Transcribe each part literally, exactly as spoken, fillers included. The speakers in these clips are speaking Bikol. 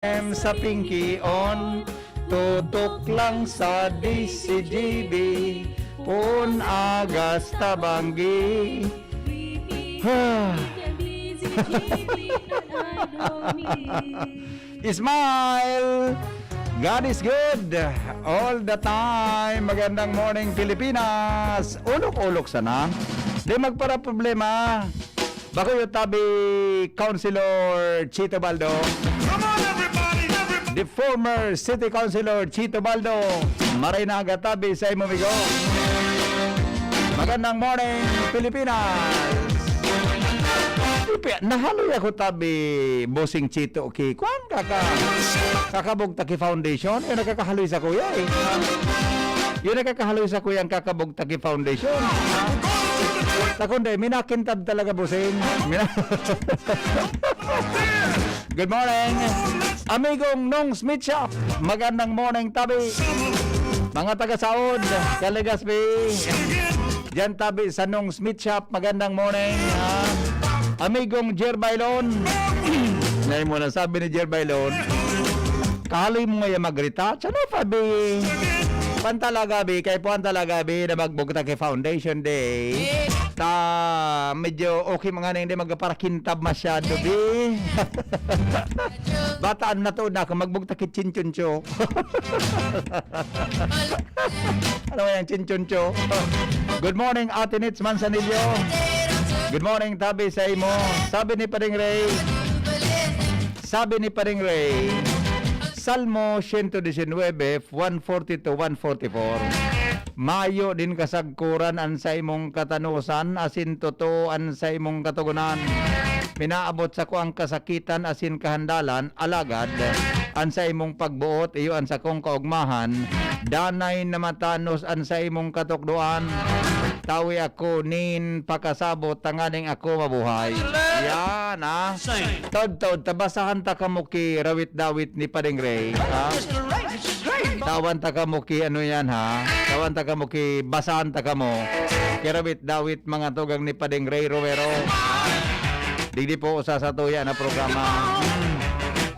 M sa Pinky On, tutok lang sa D C G B, poon agas tabanggi. Smile! God is good all the time. Magandang morning, Pilipinas. Ulok-ulok sana. Di magpara problema. Bakuyo tabi, Councilor Chito Baldo. Come on, everybody, everybody. The former City Councilor Chito Baldo. Maray na aga tabi sa imo, migo. Magandang morning, Pilipinas. Pilipi-, nahaloy ako tabi, Bossing Chito, ki kwan, kaka-, kakabog taki foundation. Yung nakakahaloy sa kuya, eh. Yung nakakahaloy sa kuya ang kakabog taki foundation. Takon day, minakintab talaga, Bossing. Mina- Good morning. Amigong Nong Smith Shop, magandang morning, tabi. Mga taga Saod, Caligaspi. Diyan tabi sa Nong Smith Shop, magandang morning. Ha? Amigong Jer Bailon. Ngayon mo na sabi ni Jer Bailon. Kahaloy mo ngayon magrita? Siya na, pabi. Pantalaga, bi. Kay puan talaga, bi, na magbugta ki Foundation Day. Ta, medyo okay mga na hindi magparakintab masyado, bi. Bataan na to na ako, magbugta ki Chinchuncho. Ano yan, Chinchuncho? Good morning, Ate Nits Manzanillo. Good morning, tabi sa imo. Sabi ni Paring Ray, sabi ni Paring Ray, Salmo siyento disinwebe, one forty to one forty-four, "Mayo nin kasagkoran an saimong katanosan, asin totoo an saimong katogonan. Minaabot sako ang kasakitan asin kahandalan, alagad an saimong pagboot iyo an sakong kaogmahan. Danay na matanos an saimong katukdoan. Tawi ako nin pakasabot tanganing ako mabuhay." Yan, ha? Taod-taod, tabasahan ta kamo ki rawit-dawit ni Paring Ray, ha? Tawan ta kamo ki ano yan, ha? Tawan ta kamo ki basahan ta kamo. Ki rawit-dawit mga tugang ni Paring Ray Romero. Digdi po sa satuya na programa.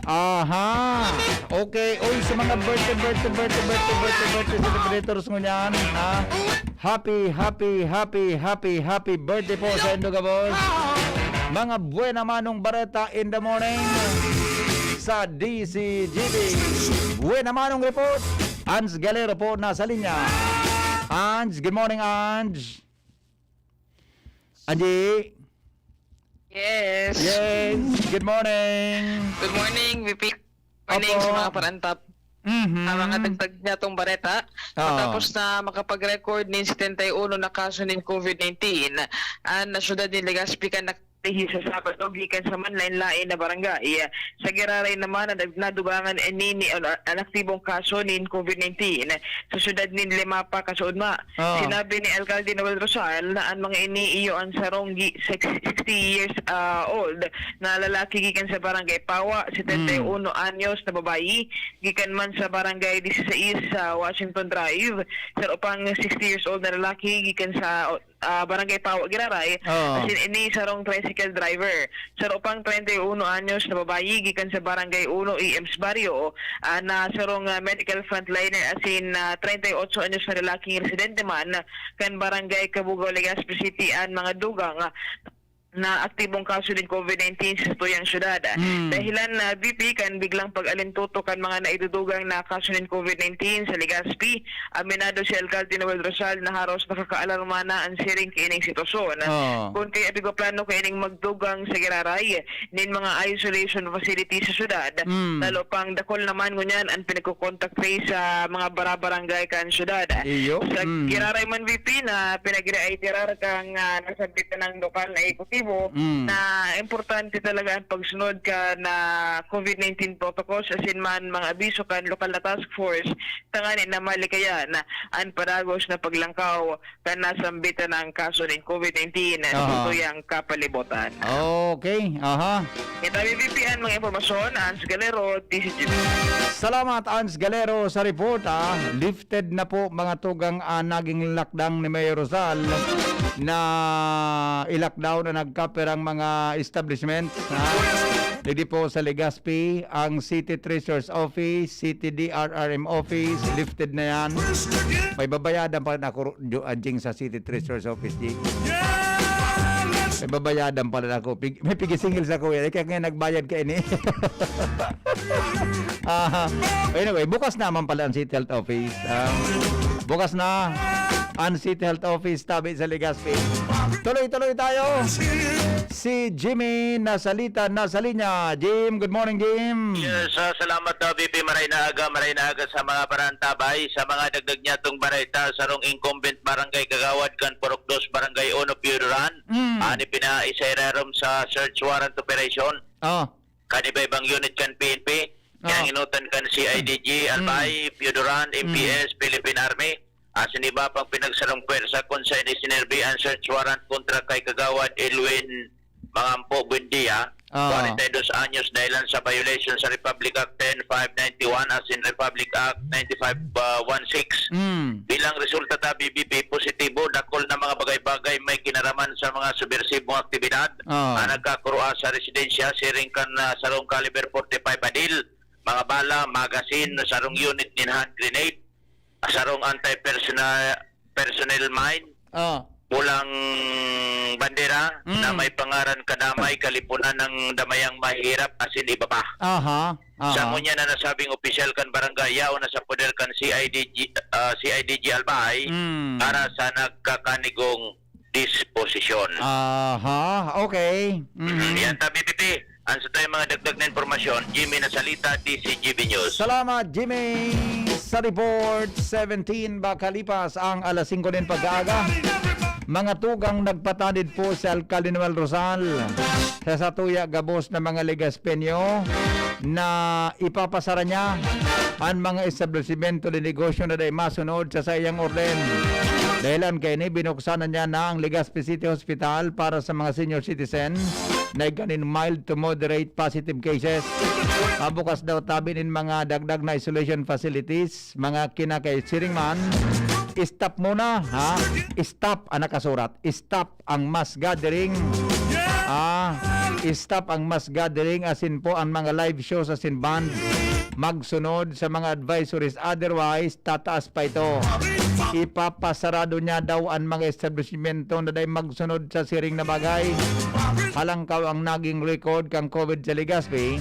Aha. Okay. Uy, sa mga birthday, birthday, birthday, birthday, birthday, birthday celebrators ngunyan, ha? Happy, happy, happy, happy, happy birthday po sa indo gabos. Mga buena manong bareta in the morning sa D C G B. Buena manong report. Ange Galero po nasa linya. Ange, good morning, Ange. Angie. Yes. Yes. Good morning. Good morning, V P. Morning Opo. Sa mga parantap. Mhm. Ang mga dagdag niya tong bareta, Ah. Matapos na makapag-record nin setenta y uno na kaso nin covid nineteen, ang syudad ni Legazpi kan nakalihi sa Sabado gikan sa manlain-lain na barangay. Sa Giraray naman, na-, nadugangan ini ni, an, an aktibong kaso nin covid nineteen sa syudad nin Limapa, Kasoodma. Ah. Sinabi ni Alcalde Noel Rosal na an mga ini iyo an sarong gi-, sex-, sixty years, ah, old na lalaki gikan sa Barangay Pawa, setenta y uno anyos na babayi, gikan man sa Barangay Dieciséis sa Washington Drive, saro pang sixty years old na lalaki gikan sa, ah, Barangay Pawa, Giraray. Oo. Asin ini sarong tricycle driver. Saro pang treinta y uno anyos na babayi gikan sa Barangay Uno, E M's Barrio, ah, na sarong, ah, medical frontliner asin, ah, treinta y ocho anyos na lalaking residente man kan Barangay Cabugao, Legazpi City an mga dugang, ah, na aktibong kaso nin covid nineteen sa satuyang syudad. Mm. Dahilan na, V P, kan biglang pag-alintuto kan mga naidudugang na kaso nin covid nineteen sa Legazpi. Aminado si Alcalde Noel Rosal na haros nakakaalarma na an siring kaining sitwasyon. Oo. Kun kaya pigoplano kaining magdugang sa giraray nin mga isolation facility sa syudad, Mm. lalo pang dakul naman ngunyan an pinagko-contact trace sa mga barabarangay kan syudad. Iyo. Sa Mm. giraray man, V P, na pinagre-iterar kang, ah, nasabit ng lokal na ehekutibo Mm. na importante talaga ang pagsunod kan covid nineteen protocols asin man mga abiso kan lokal na task force tanganing na malikayan an padagos na paglangkaw kan nasambit na kaso nin covid nineteen sa Aha. satuyang kapalibutan. Okay, aha. Kita, V P, an mga impormasyon, Ange Galero, D C G. Salamat, Ange Galero, sa report, ah. Lifted na po, mga tugang, ah, naging lockdown ni Mayor Rosal na i-lockdown na nagkapirang mga establishments, ha? Digdi po sa Legazpi, ang City Treasurer's Office, City D R R M Office, lifted na yan. May babayadan pa rin ako, Jo-, ah, Jing, sa City Treasurer's Office, Jing. May babayadan pa rin ako. Pig-, may pigisingil sa kuya. Kaya ngayon nagbayad ka ini. Ah, anyway, bukas naman pala ang City Health Office. Ah, bukas na ang City Health Office tabi sa Legazpi. Tuloy-tuloy tayo. Si Jimmy Nasalita, nasa linya. Jim, good morning, Jim. Yes, ah, salamat, ah, V P. Maray na aga, maray na aga sa mga barantabay. Sa mga dagdag niya tong bareta, sarong incumbent barangay kagawad kan Purok Dos, Barangay Uno, Pio Duran. Mm. Ani pinaisa irarom sa search warrant operation. Oh. Kan iba-ibang unit kan P N P, Ah. kinahinutan kan C I D G, Mm. Albay, Pio Duran, Mm. M P S, Philippine Army, asin iba pang pinagsarong pwersa kun saen isinerbi an search warrant kontra kay Kagawad Elwin Mangampo Buendia, Ah. kwarenta y dos anyos, dahilan sa violation sa Republic Act ten five ninety-one asin Republic Act ninety-five, ah, one six. Mm. Bilang resulta ta, B B P, positibo, dakul na mga bagay-bagay may kinaraman sa mga subbersibong aktibidad Ah. na nagkakurua sa residensya, siring kan, ah, sarong caliber forty-five hadil, mga bala, magazine, sarong unit nin hand grenade, sarong anti-personnel, personnel mine, Ah. pulang bandera Mm. na may pangaran Kadamay, Kalipunan ng Damayang Mahihirap, asin iba pa. Aha, aha. Sa ngunyan na nasabing opisyal kan barangay, yaon na sa poder kan C I D G, ah, C I D G Albay Mm. para sa nagkakanigong disposisyon. Aha, okay. Mhm. Yan ta, B P P. An sa tayo mga dagdag na impormasyon, Jimmy Nasalita, D C G B News. Salamat, Jimmy, sa report. Seventeen ba kalipas ang alas singko nin pag-aaga. Mga tugang, nagpatanid po si Alkalde Noel Rosal sa satuya gabos na mga Legaspeño na ipapasara niya an mga establisimento de negosyo na dai masunod sa saiyang orden. Dahilan kaini, binuksan na niya na ang Legazpi City Hospital para sa mga senior citizen na igkanin mild to moderate positive cases. Mabukas daw tabi nin mga dagdag na isolation facilities, mga kinakaitsiring man. Stop muna, ha? Stop ang nakasurat. Stop ang mass gathering. Ah, stop ang mass gathering, asin po ang mga live shows asin band. Magsunod sa mga advisories, otherwise tataas pa ito. Ipapasarado niya daw ang mga establishmento na dai magsunod sa siring na bagay. Halangkaw ang naging record kan COVID sa Legazpi.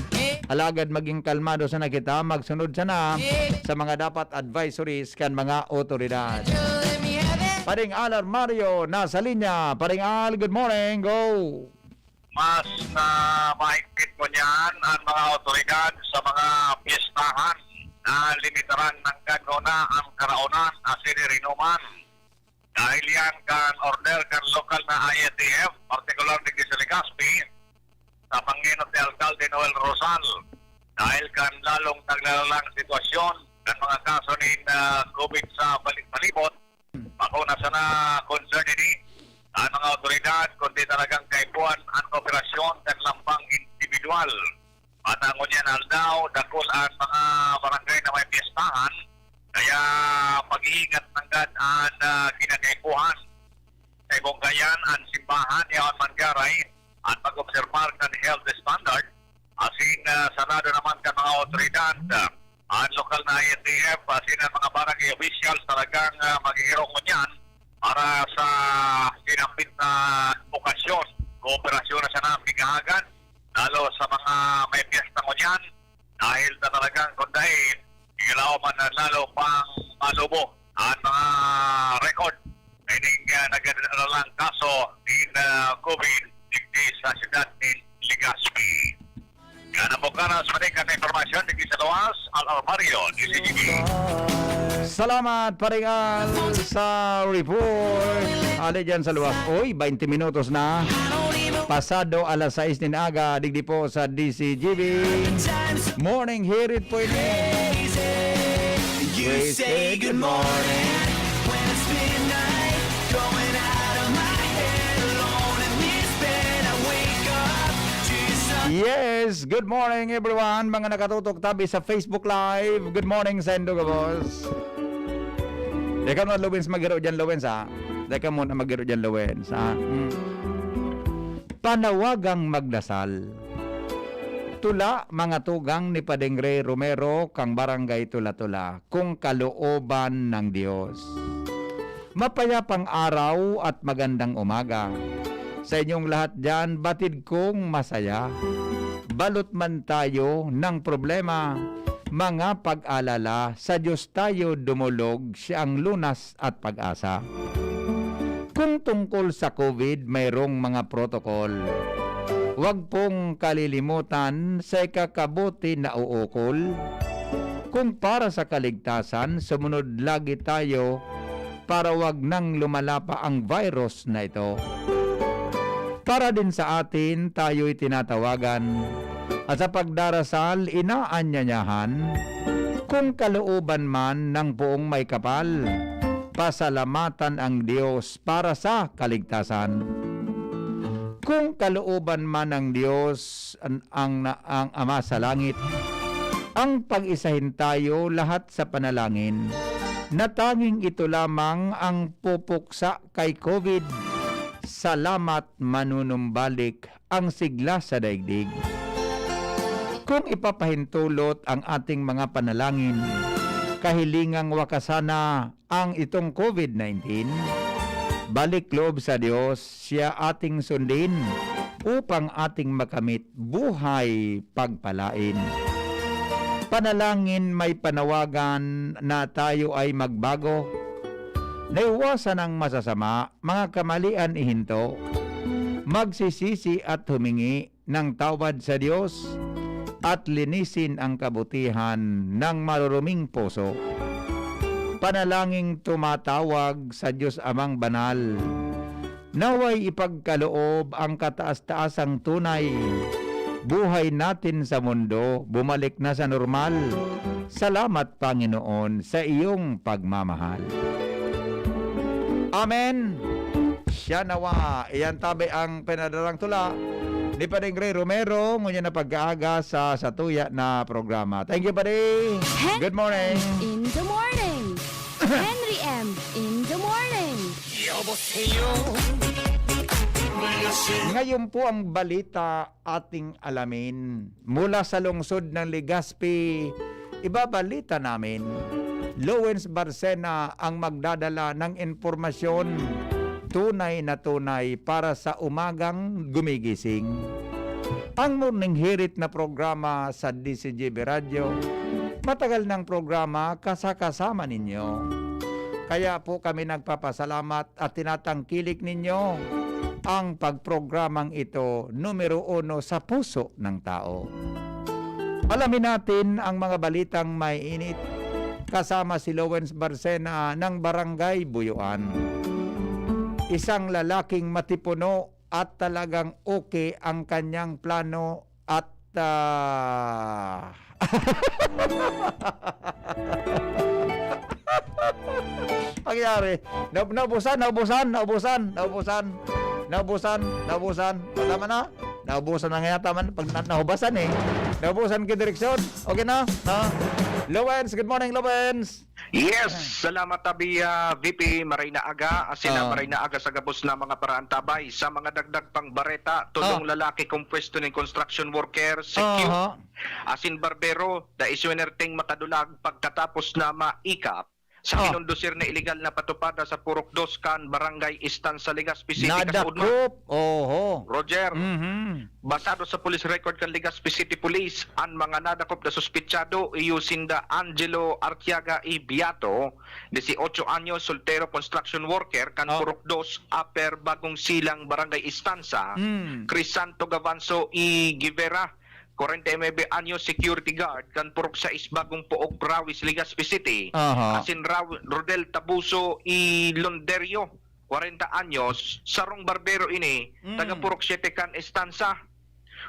Alagad maging kalmado sana kita, magsunod sana sa mga dapat advisories kan mga otoridad. Paring Al Armario, nasa linya. Paring Al, good morning. Go! Mas na mahigpit ngunyan ang mga otoridad sa mga pyestahan na limitaran nanggad nguna ang karaonan asin irinuman. Dahil yan kan order kan lokal na I A T F, partikular digdi sa Legazpi, sa pangenot ni Alkalde Noel Rosal. Dahil kan lalong naglalalang sitwasyon kan mga kaso nin, ah, COVID sa balik-palibot, bako na sana concern ini kan mga otoridad, kundi talagang kaipuhan an operasyon kan lambang indibidwal. Pata ngunyan aldaw, dakul an mga barangay na may pyestahan, kaya pag-iingat nanggad an, ah, kinakaipuhan. Sa ibong gayan, an simbahan yaon man garay an pag-obserbar kan health standard, asin, ah, sarado naman kan mga otoridad, ah, an lokal na I A T F, asin an mga barangay officials talagang, ah, maghihirong ngunyan para sa sinambit na okasyon. Kooperasyon na sana an pighahagad, lalo sa mga may pyesta ngunyan, dahil na talagang kun dai, igalaw man na lalo pang malubo an mga record. Ining, ah, nagdadalang kaso nin, ah, COVID digdi sa siyudad nin Legazpi. Yan ang bukanas, balik ang impormasyon digdi sa luwas, Al Armario, D C G B. Salamat, Paring Al, sa report. Ali dyan sa luwas. Uy, twenty minutos na. Pasado alas sais nin aga, digdi po sa D C G B. Morning, hirit po ini. You say good morning when it's midnight, going out of my head alone in this bed. I wake up to your sun. Yes, good morning, everyone. Mga nakatutok tabi sa Facebook Live. Good morning sa indo gabos. Ikaw na, Lowens, maghiro dyan, Lowens, ha? Teka muna, maghiro dyan, Lowens, ha? Hmm. Panawagang magdasal. Tula, mga tugang ni Padeng Ray Romero kan Barangay Tula-Tula, kung kalooban ng Diyos. Mapayapang araw at magandang umaga. Sa inyong lahat diyan, batid kong masaya. Balot man tayo ng problema, mga pag-alala, sa Diyos tayo dumulog, siya ang lunas at pag-asa. Kung tungkol sa COVID, mayroong mga protocol. Huwag pong kalilimutan sa ikakabuti na uukol. Kung para sa kaligtasan, sumunod lagi tayo para wag nang lumala pa ang virus na ito. Para din sa atin, tayo'y tinatawagan at sa pagdarasal, inaanyayahan. Kung kalooban man ng buong may kapal, pasalamatan ang Diyos para sa kaligtasan. Kung kalooban man ng Diyos, an-, ang, na, ang Ama sa Langit, ang pag-isahin tayo lahat sa panalangin, na tanging ito lamang ang pupuksa kay COVID. Salamat, manunumbalik ang sigla sa daigdig. Kung ipapahintulot ang ating mga panalangin, kahilingang wakasan na ang itong COVID nineteen, balik loob sa Diyos, siya ating sundin upang ating makamit buhay pagpalain. Panalangin may panawagan na tayo ay magbago, naiwasan ang masasama, mga kamalian ihinto, magsisisi at humingi ng tawad sa Diyos, at linisin ang kabutihan ng maruruming puso. Panalangin tumatawag sa Diyos Amang Banal, naway ipagkaloob ang kataas-taasang tunay. Buhay natin sa mundo, bumalik na sa normal. Salamat, Panginoon, sa iyong pagmamahal. Amen. Siya nawa. Iyan tabi ang pinadarang tula ni Padeng Ray Romero, ngunyan na pagkaaga sa satuya na programa. Thank you, Padi. Hen- Good morning. In the morning. Henry M. In the morning. 여보세요. 안녕하세요. Ngayon po ang balita ating alamin. Mula sa lungsod ng Legazpi, ibabalita namin, Lowens Barcena ang magdadala ng impormasyon, tunay na tunay para sa umagang gumigising. Ang Morning Hirit na programa sa D C G B Radyo, matagal ng programa kasakasama ninyo. Kaya po kami nagpapasalamat at tinatangkilik ninyo ang pagprogramang ito, numero uno sa puso ng tao. Alamin natin ang mga balitang maiinit kasama si Lowens Barcena ng Barangay Buyuan. Isang lalaking matipuno at talagang okay ang kanyang plano at, ah, pangyari. Na-, naubusan, naubusan, naubusan, naubusan. Naubusan, naubusan. O, tama na. Naubusan na nga yata man. Pag na-, naubasan eh. Naubusan ki direksyon. Okay na? Ha? Lowens, good morning, Lowens. Yes, salamat tabi, ah, V P, maray na aga. Asin na Ah. maray na aga sa gabos na mga paraantabay. Sa mga dagdag pang bareta, tulong Ah. lalaki kung pwesto nin construction worker, secure. Aha. Asin barbero, dai swinerteng makadulag pagkatapos na maikap sa Ah. kinondusir na iligal na patupada sa Purok Dos kan Barangay Estanza, Legazpi City, kasuodma. Nadakop. Oho. Roger. Mhm. Basado sa police record kan Legazpi City Police, an mga nadakop na suspetsado iyo sinda Angelo Artiaga y Beato, dieciocho anyos, soltero, construction worker kan Oh. Purok Dos, Upper Bagong Silang, Barangay Estanza, Mm. Crisanto Gavanzo y Guevara, kwarenta y nuebe anyos, security guard kan Purok Sais, Bagong Pook, Rawis, Legazpi City, Aha. asin Raw-, Rodel Tabuso y Londerio, kwarenta anyos, sarong barbero ini, Mm. taga Purok Siete kan Estanza.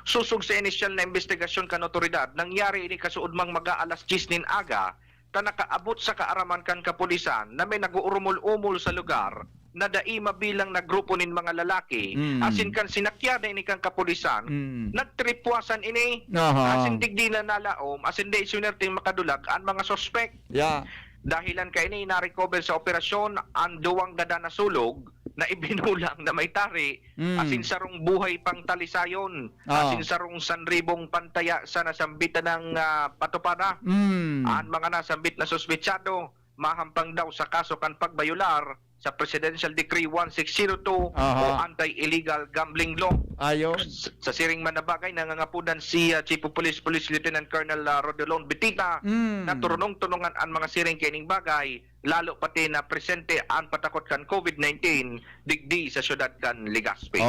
Sosog sa inisyal na imbestigasyon kan awtoridad, nangyari ini kasuodmang mag-aalas dyes nin aga, ta nakaabot sa kaaraman kan kapulisan na may nag-uurumol-umol sa lugar na dai mabilang na grupo nin mga lalaki, Mm. asin kan sinakyan na ini kan kapulisan, Mm. nagtripwasan ini, Aha. asin digdi na nalaom, asin dai swinerteng makadulag an mga suspek. Yeah. Dahilan kaini, na-recover sa operasyon an duwang gadan na sulog, na ibinulang na may tari, Mm. asin sarong buhay pang talisayon, Ah. asin sarong sanribong pantaya sa nasambitan ng, ah, patupada. Mm. An mga nasambit na suspetsado, mahampang daw sa kaso kan pagbayolar sa Presidential Decree one six zero two Aha. o Anti-Illegal Gambling Law. Ayo. S-, sa siring man na bagay, nangangapodan si, ah, Chief of Police, Police Lieutenant Colonel, ah, Rodolon Bitita Mm. na turunong-tunungan an mga siring kaining bagay, lalo pati na presente an patakot kan COVID nineteen digdi sa siyudad kan Legazpi.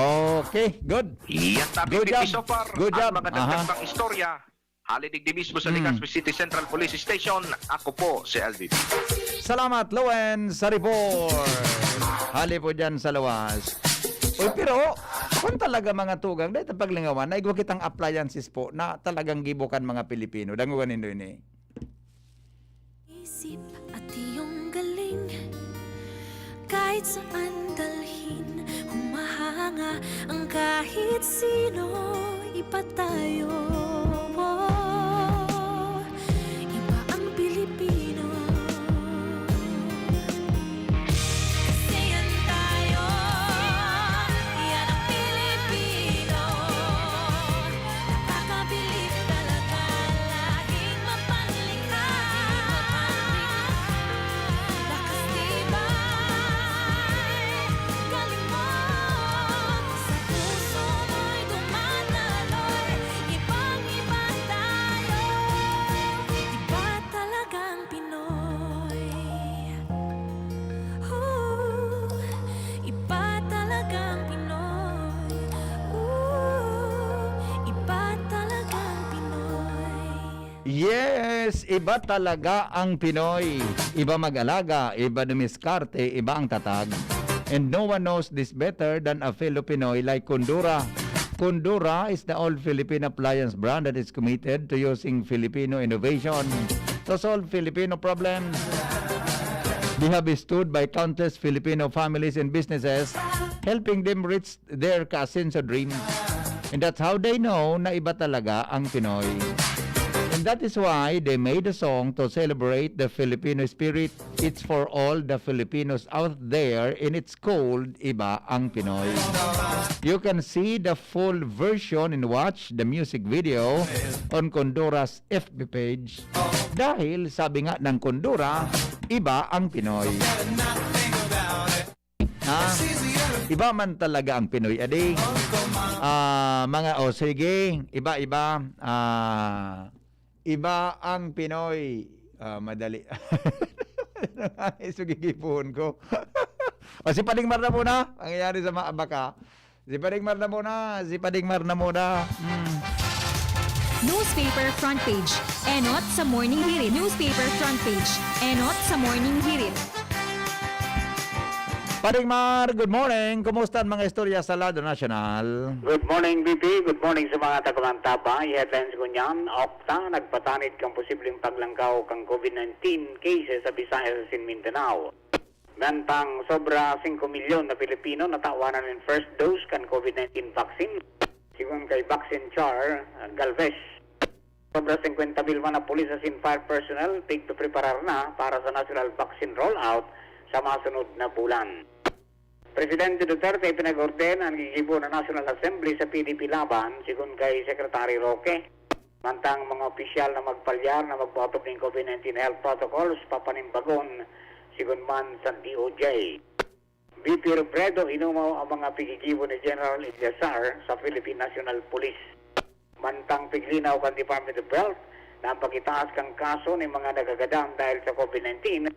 Okay, good. Yan tabi, Good job. P P, so far, Good ang job. mga dagdag Aha. pang istorya. Hali digdi mismo sa Hmm. Legazpi City Central Police Station, ako po si L V P. Salamat, Lowen, sa report. Hali po dyan sa lawas. Uy, pero, kung talaga mga tugang, dahil paglingawan, na igwa kitang appliances po na talagang gibo kan mga Pilipino. Dangogan nindo ini. Isip at iyong galing, kahit saan dalhin, humahanga ang kahit sino. Iba tayo, iba ang Pilipino. Kasi yan tayo, yan ang Pilipino. Nakakabilib talaga, laging mapanlikha. Lakas tibay, galing mo. Sa puso mo'y dumadaloy. Ibang-iba tayo. Iba talagang Pinoy. Ooh, iba talagang Pinoy. Ooh, iba talagang Pinoy. Yes, iba talaga ang Pinoy. Iba mag-alaga, iba dumiskarte, iba ang tatag. And no one knows this better than a fellow Pinoy like Kondura. Kondura is the all Philippine appliance brand that is committed to using Filipino innovation to solve Filipino problems. They have stood by countless Filipino families and businesses, helping them reach their kaasenso dream. And that's how they know na iba talaga ang Pinoy. And that is why they made a song to celebrate the Filipino spirit. It's for all the Filipinos out there, and it's called Iba ang Pinoy. You can see the full version and watch the music video on Kondura's F B page. Dahil sabi nga ng Kondura, iba ang Pinoy. Ha? Iba man talaga ang Pinoy, adi. Ah, mga, oh, sige, iba, iba. Ah, iba ang Pinoy. Ah, madali. Sugigipuhon ko. O, si Pading Mar na muna, pangyayari sa mga abaka. Si Pading Mar na muna, si Pading Mar na muna. Hmm. Newspaper front page. Enot sa Morning Hirit. Newspaper front page. Enot sa Morning Hirit. Pading Mar, good morning. Kumusta ang mga istorya sa lado nasyonal? Good morning, B P. Good morning sa mga taga-Mantabay. Headlines ko niyan, Okta, nagpatanid kan posibleng paglangkaw kan COVID nineteen cases sa Visayas asin Mindanao. Mantang sobra singko milyon na Pilipino natawan nin first dose kan COVID nineteen vaccine, sigon kay Vaccine Char, ah, Galvez. Sobra singkwenta mil man na pulis asin fire personnel pigpipreparar na para sa national vaccine rollout sa masunod na bulan. Presidente Duterte pinag-orden an gigibo na National Assembly sa P D P Laban, sigon kay Secretary Roque. Mantang mga opisyal na magpalyar na magbaotob nin COVID nineteen health protocols, papanimbagon, sigon man sa D O J. V P Robredo, inumaw ang mga pigigibo ni General Eliazar sa Philippine National Police. Mantang piglinaw kan Department of Health na ang pagitaas kan kaso nin mga nagagadan dahil sa COVID nineteen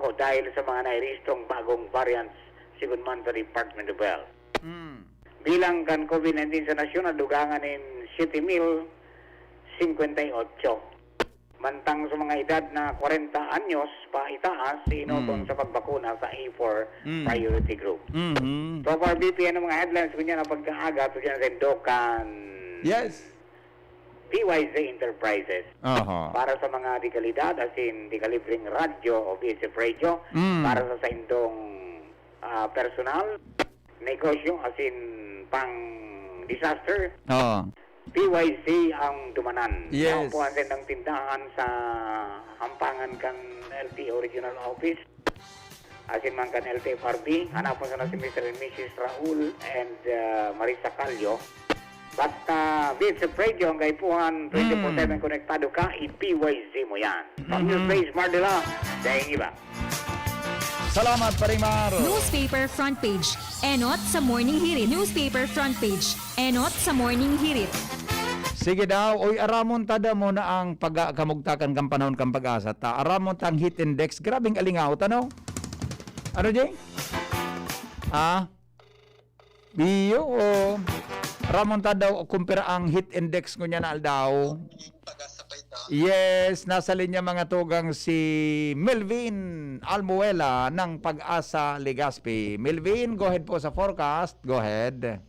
o dahil sa mga nairehistrong bagong variants, sigon man sa Department of Health. Mm. Bilang kan COVID nineteen sa nasyon, nadugangan nin siyete mil singkwenta y otso. Mantang sa mga edad na kwarenta anyos pa itaas, iinoton Mm. sa pagbakuna sa A four Mm. priority group. Mhm. So far, B P, ano mga headlines ko niya na pagkaaga, to dyan sa Indokan Yes. P Y Z Enterprises. Aha. Para sa mga dekalidad, as in, dekalibreng radyo o V H F radio, Mm. para sa saindong, ah, personal, negosyo, as in, pang disaster. Oo. P Y Z ang dumanan. Yes. Naupuan sa indang tindahan sa hampangan kan L T O Regional Office. Asin man kan L T F R B, hanapon sana si Mister and Missus Raul and, ah, Marisa Callo. Basta, Vids of Radio, ang kaipuhan, twenty-four seven konektado ka, i-P Y Z mo yan. Pang news page, Mardela, dahil iba. Salamat, Paring Mar. Newspaper front page. Enot sa Morning Hirit. Newspaper front page. Enot sa Morning Hirit. Sige daw, oy, aramon ta daw muna ang pag-, kamugtakan kan panahon kan Pag-asa. Ta, aramon ta ang heat index. Grabing alingaw, ano? Ano, Jay? Ah? Iyo, oh. Aramon ta daw, kumpara ang heat index ngunyan na aldaw. Pag-asa pa ito. Yes, nasa linya, mga tugang, si Melvin Almuela ng Pag-asa Legazpi. Melvin, go ahead po sa forecast. Go ahead.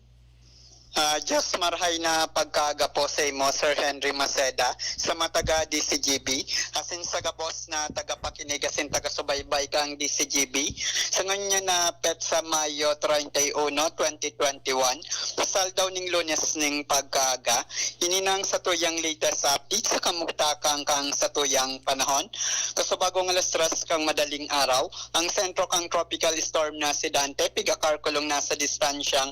Ah, Diyos marhay na pagkaaga po sa imo, Sir Henry Maceda, sa mga taga D C G B, asin sa gabos na tagapakinig asin taga-subaybay kang D C G B. Sa ngunyan na petsa, Mayo treinta y uno, twenty twenty-one, pasal daw ning Lunes ning pagkaaga, ini na ang satuyang latest update sa kamugtakan kang satuyang panahon. Kasubagong alas tres kang madaling araw, ang sentro kang Tropical Storm na si Dante, pigakarkulong nasa distansyang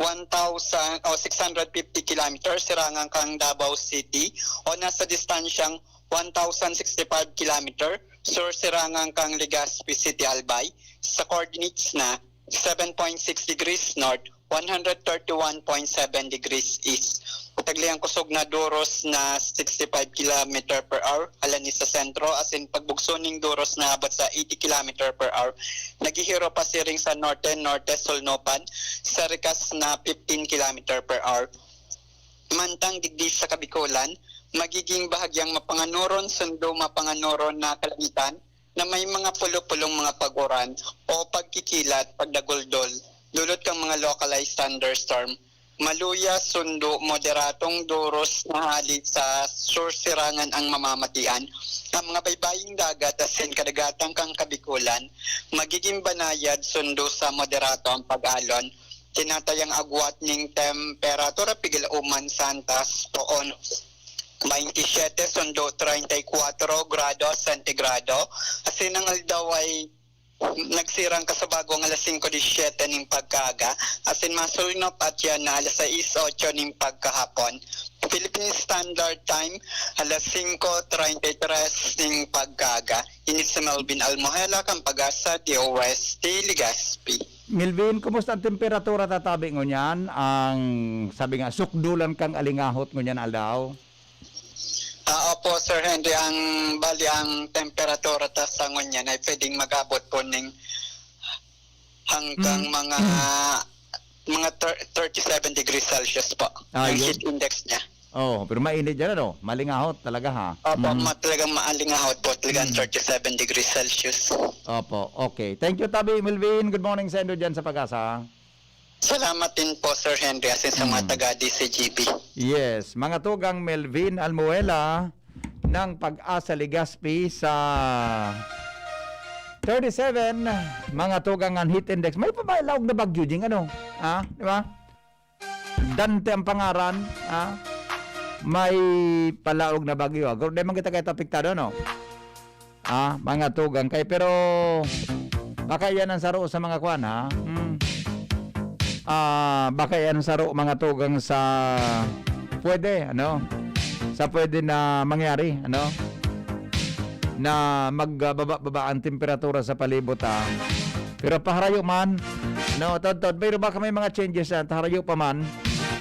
one thousand o six hundred fifty kilometers sirangan kang Davao City o nasa distansyang one thousand sixty-five kilometer sur sirangan kang Legazpi City, Albay, sa coordinates na seven point six degrees north, one hundred thirty-one point seven degrees east. Tagli ang kusog na duros na sixty-five kilometer per hour, halani sa sentro, asin pagbugso ning duros na abot sa eighty kilometer per hour, naghihiro pasiring sa norte, norte sulnupan, sa rikas na fifteen kilometer per hour. Mantang digdi sa Kabikolan, magiging bahagyang mapanganoron sundo mapanganoron na kalangitan na may mga pulo-pulong mga paguran o pagkikilat, pagdaguldol, dulot kang mga localized thunderstorm. Maluya, sundo, moderatong duros na hali sa sur sirangan ang mamamatian. Ang mga baybaying dagat asin kadagatan kan Kabikolan, magiging banayad, sundo sa moderato ang pag-alon. Tinatayang agwat ning temperatura pigil uman sa antas poon, baynte siyete sundo treinta y kuwatro grado sentigrado. Asin ang aldaw ay nagsirang kasabagong alas singko disiyete ning pagkaaga, asin masulnop at yan na alas sais otso ning pagkahapon. Philippine Standard Time, alas singko treinta y tres ning pagkaaga. Ini si Melvin Almohela, kan Pag-asa, D O S T, Legazpi. Melvin, kumusta ang temperatura tatabi ngunyan? Ang sabi nga, sukdulan kang alingahot ngunyan aldaw? Ah, opo, Sir Henry, ang, bali, ang temperatura ta sa ngunyan ay pwedeng mag-abot po ning hanggang Mm. mga, mga thir-, thirty-seven degrees Celsius po. Ah, Yung yun. heat index niya. Oh, pero mainit dyan, ano? Malingahot talaga, ha? Opo, Mm. ma-, talagang maalingahot po. Talagang Mm. thirty-seven degrees Celsius. Opo, okay. Thank you, Tabi Melvin. Good morning sa indo dyan sa Pag-asa. Salamat din po, Sir Henry, asin sa mga Mm. taga D C G B. Yes, mga tugang Melvin Almuela ng Pag-asa Legazpi sa thirty-seven, mga tugang ang heat index. May pa ba laog na bagyo, Jing? Ano? Ha? Di ba? Dante ang pangaran, ha? May palaog na bagyo, ha? Guro, di man kita kahit apektado, no? Ah, mga tugang kay, pero baka yan ang saro sa mga kwan, ha? Hmm. Ah, baka yan ang saro, mga tugang, sa pwede, ano? Sa pwede na mangyari, ano? Na magbaba-baba ang temperatura sa palibot, ha? Pero paharayo man, no, todtod, pero baka may mga changes na taharayo pa man,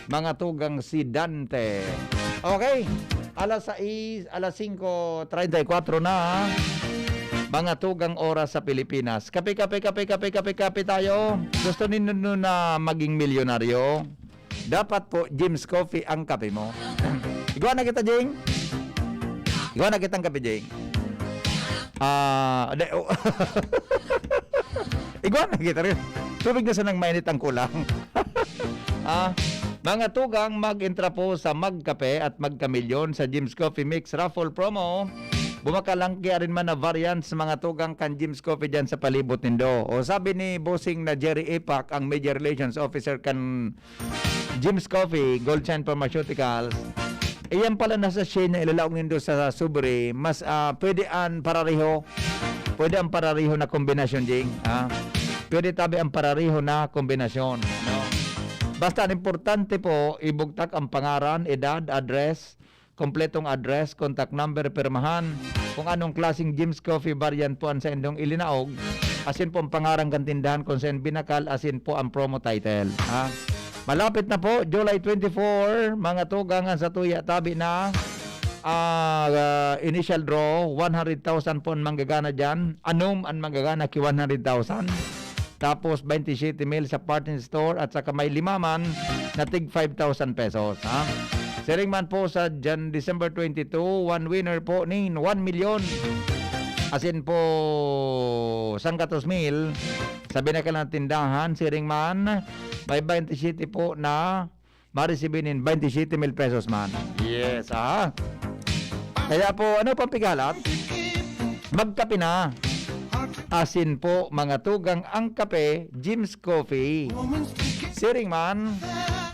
mga tugang si Dante. Okay, alas sais, alas singko treinta y cuatro na, mga tugang oras sa Pilipinas. Kape, kape, kape, kape, kape, kape tayo. Gusto nindo na maging milyonaryo? Dapat po, Jim's Coffee ang kape mo. Igwa na kita, Jing. Igwa na kitang kape, Jing. Ah, de, oh. Igwa na kita rin. Tubig na sanang mainit ang kulang. Ah, mga tugang, mag-entra po sa Magkape at Magkamilyon sa Jim's Coffee Mix Raffle Promo. Bumakal ang kiarin man na variants, mga tugang, kan Jim's Coffee dyan sa palibot nindo. O sabi ni Bossing na Jerry Epac, ang Media Relations Officer kan Jim's Coffee, Gold Shine Pharmaceuticals. Iyan pala na sachet na ilalaog nindo sa sobre, mas, ah, pwede an parareho. Pwede ang parareho na kombinasyon, Jing, ha? Pwede tabi ang parareho na kombinasyon, no? Basta ang importante po, ibugtak ang pangaran, edad, address, kompletong address, contact number, pirmahan, kung anong klaseng Jim's Coffee variant po ang saindong ilinaog, asin po ang pangaran kan tindahan kung saan binakal, asin po ang promo title, ha? Malapit na po, July twenty-four, mga tugang, ang satuya tabi na, ah, ah, initial draw, one hundred thousand po ang manggagana diyan. Anom ang manggagana ki one hundred thousand. Tapos, twenty-seven mil sa partner store at saka may lima man na tig five thousand pesos, ha? Siring man po sa Jan-, December twenty-two, one winner po nin one million. Asin po, sanggatos mil sa binakal na tindahan, siring man, may twenty-seven po na maresibi nin twenty-seven mil pesos man. Yes, ha? Kaya po, ano pang pigalat? Magkape na. Asin po, mga tugang ang kape, Jim's Coffee. Siring man,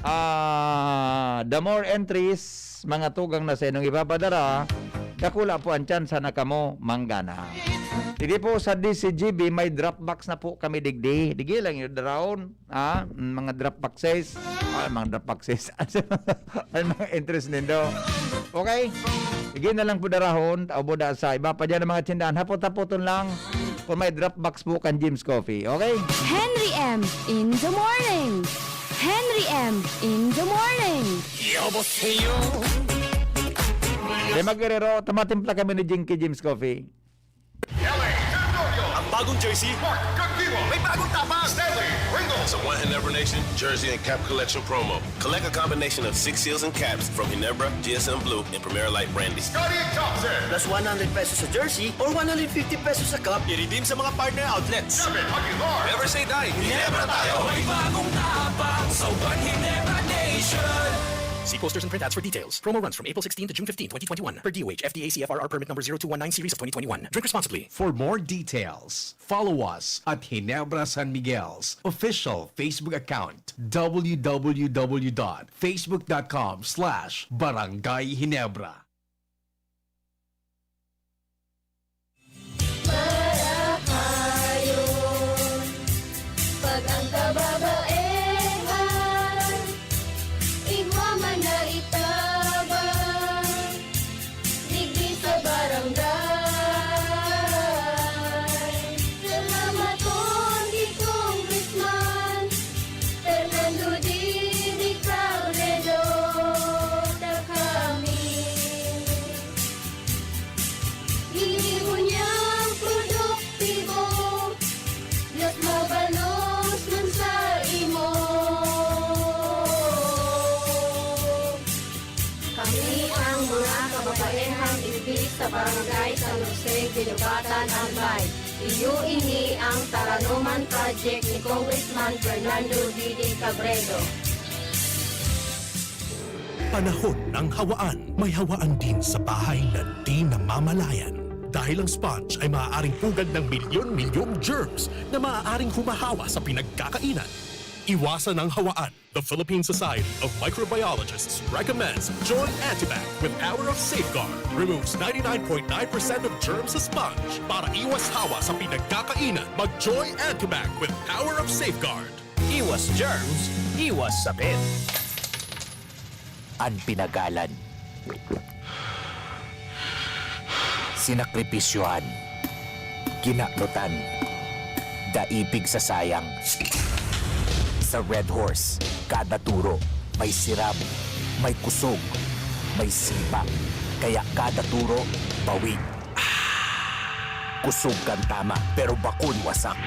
ah, the more entries, mga tugang na sa inong ipapadara, dakula po ang tsansa na kamo manggana. Hindi po sa D C G B, may drop box na po kami digdi. Digi lang yun, darawon. Ah, mga drop boxes. Ah, mga drop boxes. Ay, mga interest nindo. Okay? Sige na lang po darahon. Tao po da sa iba pa dyan ang mga tindahan. Hapot-hapoton lang. Kung may drop box po kan Jim's Coffee. Okay? Henry M in the morning. Henry M in the morning. 여보세요. De Maguerrero, tumatimpla kami ni Jinky Jim's Coffee. Ang bagong jersey, Mark Kagdiwa. May bagong tapang, Stanley Ringo. Sa One Ginebra Nation jersey and cap collection promo. Collect a combination of six seals and caps from Ginebra, G S M Blue, and Primera Light Brandy. Scottie Thompson. Plus one hundred pesos sa jersey or one hundred fifty pesos sa cup. I-redeem sa mga partner outlets. David Aguilar. Never say die. Ginebra tayo. May bagong tapang sa One Ginebra Nation. See posters and printouts for details. Promo runs from April sixteen to June fifteen, twenty twenty-one. Per D O H, F D A C F R R permit number zero two one nine series of twenty twenty-one. Drink responsibly. For more details, follow us at Ginebra San Miguel's official Facebook account, w w w dot facebook dot com slash barangay ginebra. Marahayon, pag ang kababaehan, igwa man na itabang, digdi sa barangay. Salamaton ki Congressman Fernando Didi Cabredo, ta kami. Ini ngunyan produktibo, mas mabalos man sa imo. Kami ang mga kababaehang imbis sa Barangay San Jose, Guinobatan, Albay. Iyo ini ang Taranoman Project ni Congressman Fernando Didi Cabredo. Panahon ng hawaan. May hawaan din sa bahay na di namamalayan. Dahil ang sponge ay maaaring pugad ng milyon-milyong germs na maaaring humahawa sa pinagkakainan. Iwasan ang hawaan. The Philippine Society of Microbiologists recommends Joy Antibac with Power of Safeguard. Removes ninety-nine point nine percent of germs sa sponge. Para iwas hawa sa pinagkakainan, mag Joy Antibac with Power of Safeguard. Iwas germs, iwas sakit. An pinagalan. Sinakripisyohan. Kinanutan. Daipig sa sayang. Sa Red Horse, kada turo may sirab, may kusog, may sipa. Kaya kada turo, bawi. Kusog kan tama, pero bakun wasak.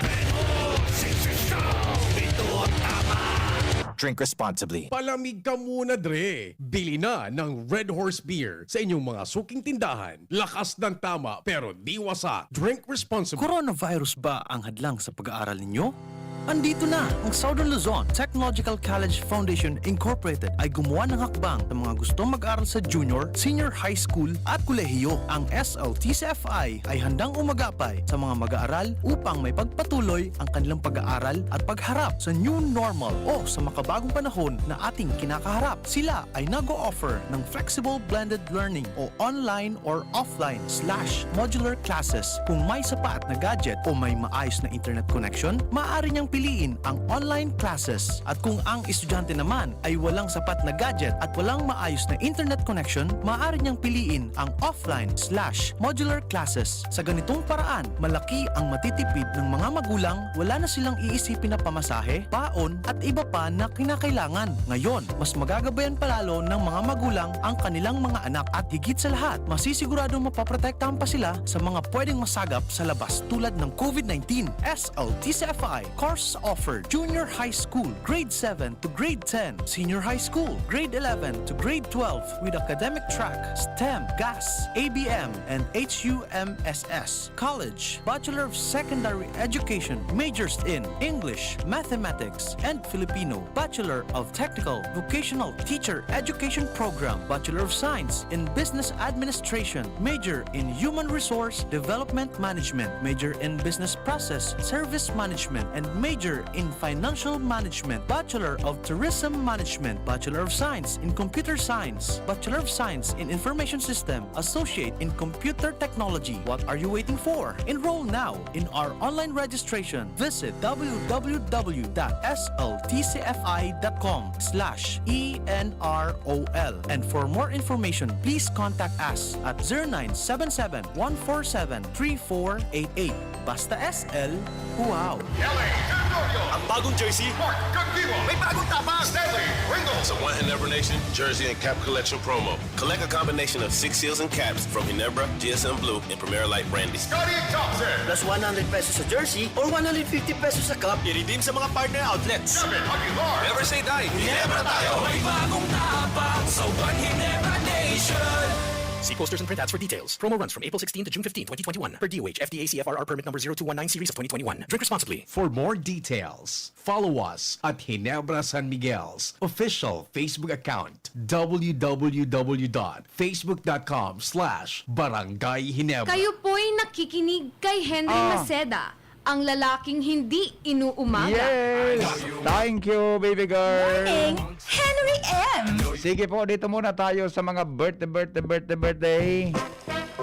Drink responsibly. Palamig ka muna, Dre! Bili na ng Red Horse Beer sa inyong mga suking tindahan. Lakas ng tama, pero di wasak. Drink responsibly. Coronavirus ba ang hadlang sa pag-aaral ninyo? Andito na ang Southern Luzon Technological College Foundation Incorporated ay gumawa ng hakbang sa mga gustong mag-aral sa junior, senior high school at kolehiyo. Ang S L T C F I ay handang umagapay sa mga mag-aaral upang may pagpatuloy ang kanilang pag-aaral at pagharap sa new normal o sa makabagong panahon na ating kinakaharap. Sila ay nag-o-offer ng flexible blended learning o online or offline slash modular classes. Kung may sapat na gadget o may maayos na internet connection, maaari niyang piliin ang online classes. At kung ang estudyante naman ay walang sapat na gadget at walang maayos na internet connection, maaari niyang piliin ang offline slash modular classes. Sa ganitong paraan, malaki ang matitipid ng mga magulang, wala na silang iisipin na pamasahe, baon, at iba pa na kinakailangan. Ngayon, mas magagabayan palalo ng mga magulang ang kanilang mga anak at higit sa lahat, masisiguradong mapoprotektahan pa sila sa mga pwedeng masagap sa labas tulad ng COVID nineteen. S L T C F I course offered: Junior High School, Grade seven to Grade ten, Senior High School, Grade eleven to Grade twelve with academic track, STEM, GAS, A B M, and H U M S S. College, Bachelor of Secondary Education, majors in English, Mathematics, and Filipino, Bachelor of Technical Vocational Teacher Education Program, Bachelor of Science in Business Administration, major in Human Resource Development Management, major in Business Process Service Management, and major in Financial Management, Bachelor of Tourism Management, Bachelor of Science in Computer Science, Bachelor of Science in Information System, Associate in Computer Technology. What are you waiting for? Enroll now in our online registration. Visit w w w dot s l t c f i dot com slash e n r o l. And for more information, please contact us at zero nine seven seven, one four seven, three four eight eight. Basta S L, wow! L A Territorio. Ang bagong jersey, Mark Cagdiwa. May bagong tapang, Stanley Pringles. Sa One Ginebra Nation Jersey and Cap Collection Promo. Collect a combination of six seals and caps from Ginebra, G S M Blue, and Primera Light Brandy. Scottie Thompson. Plus one hundred pesos sa jersey or one hundred fifty pesos sa cap. I-redeem sa mga partner outlets. Kevin Aguilar. Never say die. Ginebra tayo. May bagong tapang sa One Ginebra Nation. See posters and printouts for details. Promo runs from April sixteen to June fifteen, twenty twenty-one. Per D O H, F D A C F R R Permit Number zero two one nine Series of twenty twenty-one. Drink responsibly. For more details, follow us at Ginebra San Miguel's official Facebook account, w w w dot facebook dot com slash barangay ginebra. Kayo po'y nakikinig kay Henry Ah. Maceda, ang lalaking hindi inuumaga. Yes! Thank you, baby girl. Morning, Henry M. Sige po, dito muna tayo sa mga birthday, birthday, birthday, birthday.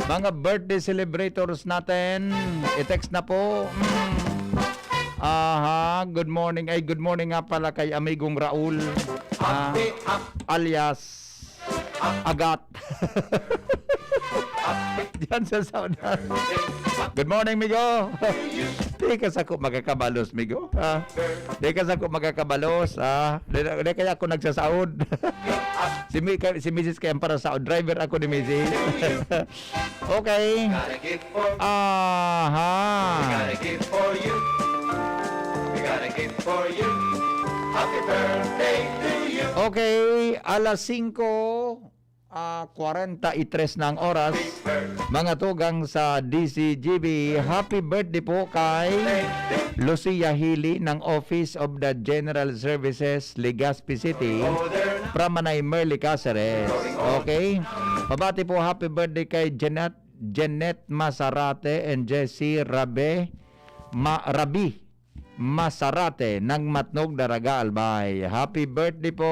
Mga birthday celebrators natin. I-text na po. Mm. Aha, good morning. Ay, good morning nga pala kay Amigong Raul. Ah, alias Agat. Diyan sa Saudi. Good morning, migo. Di ka sako makakabalos, migo. Ah, di ka sako makakabalos. Ah, di, di kaya ako nagsasaod. Si, mi, si misis kaya ang para saod. Driver ako ni misis. Okay. Aha. Okay, alas singko, ah, kwarenta y tres na ang oras. Mga tugang sa D C G B, happy birthday po kay Lucia Hili ng Office of the General Services, Legazpi City, from Manay Merly Caceres. Okay? Pabati po, happy birthday kay Jeanette, Jeanette Masarate and Jessie Rabe, Ma-, Rabi Masarate ng Matnog, Daraga, Albay. Happy birthday po!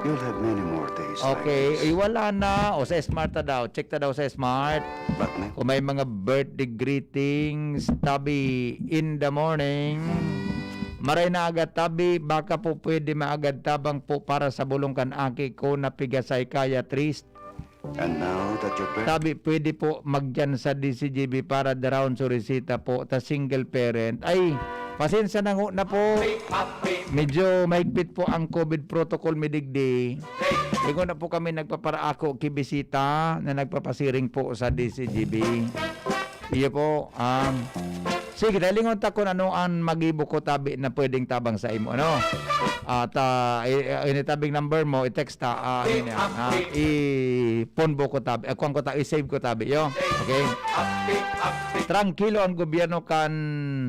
You'll have many more days like Okay, this. Ay, wala na. O, sa Smart ta daw. Check ta daw sa Smart. But may Kung may mga birthday greetings, tabi in the morning. Maray na agad tabi, baka po pwede maagad tabang po para sa bulong kan aki ko na pigasay kaya triste. And now that your birth- Tabi, pwede po magdiyan sa D C G B para daraon so resita po, ta single parent. Ay, pasensya na ho na po. Medyo mahigpit po ang COVID protocol mi digdi. Igo na po kami nagpaparaako ki bisita na nagpapasiring po sa D C G B. Iyo po, um, Sige, dahil lingon ta kung ano ang magibo ko tabi na pwedeng tabang sa imo, ano? At, ah, i-, i-, ini tabing number mo, i-text ta, ah, ano niya, ha? I-phone book ko tabi, ah, kuwan ko ta-, i-save ko tabi, yo. Okay? Trangkilo ang gobyerno kan,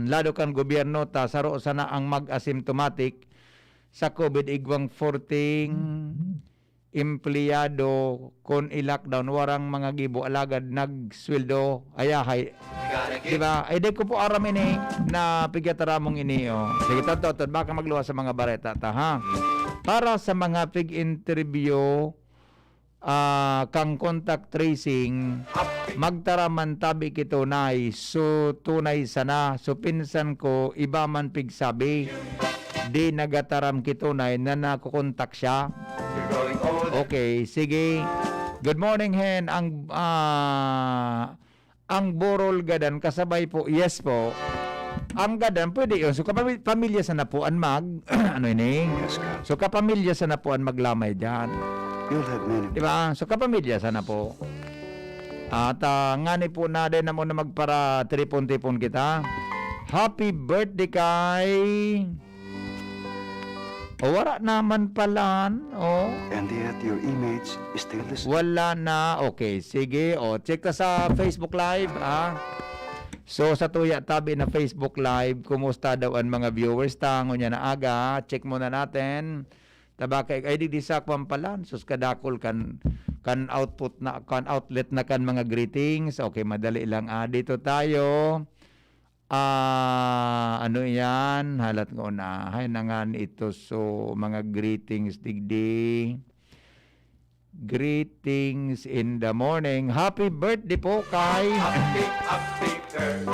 lado kan gobyerno ta, saro sana ang mag-asymptomatic sa COVID, igwang forting empleyado kon i-lockdown, warang mga gibo, alagad nagsweldo, ayahay. Di ba? Ay, di ko po aram ini na pigataramong ini, oh. Sige, totoo, totoo. Baka magluwas sa mga bareta ta, ha? Para sa mga pig-interview, ah, kang contact tracing, magtaram man tabi ki tunay. So, tunay sana. So, pinsan ko, iba man pigsabi. Di nagataram ki tunay na nakokontak siya. Okay, sige. Good morning, Hen. Ang, ah, ang burol gadan kasabay po. Yes po. Ang gadan, pwede yun. So, kapami-, pamilya sana po ang mag-, ano ini? Yes, ka. So, kapamilya sana po ang maglamay dyan. You'll have many. Di ba? So, kapamilya sana po. At, ah, ngani po na din namo na magpara-tripon-tipon kita. Happy birthday kay... O, wala naman palan, oh. And yet your image is still the same. Wala na. Okay, sige. O, check ta sa Facebook Live, ah. So, sa tuya tabi na Facebook Live, kumusta daw ang mga viewers ta? Ngunyan na aga, check muna natin. Tabaka, ay, digdi sa kwan palan. Sus, kadakol kan, kan output na, kan outlet na kan mga greetings. Okay, madali lang. Ah, dito tayo. Ah, ano iyan? Halat nga unahay na nga ito. So, mga greetings digdi. Greetings in the morning. Happy birthday po kay Happy, happy birthday.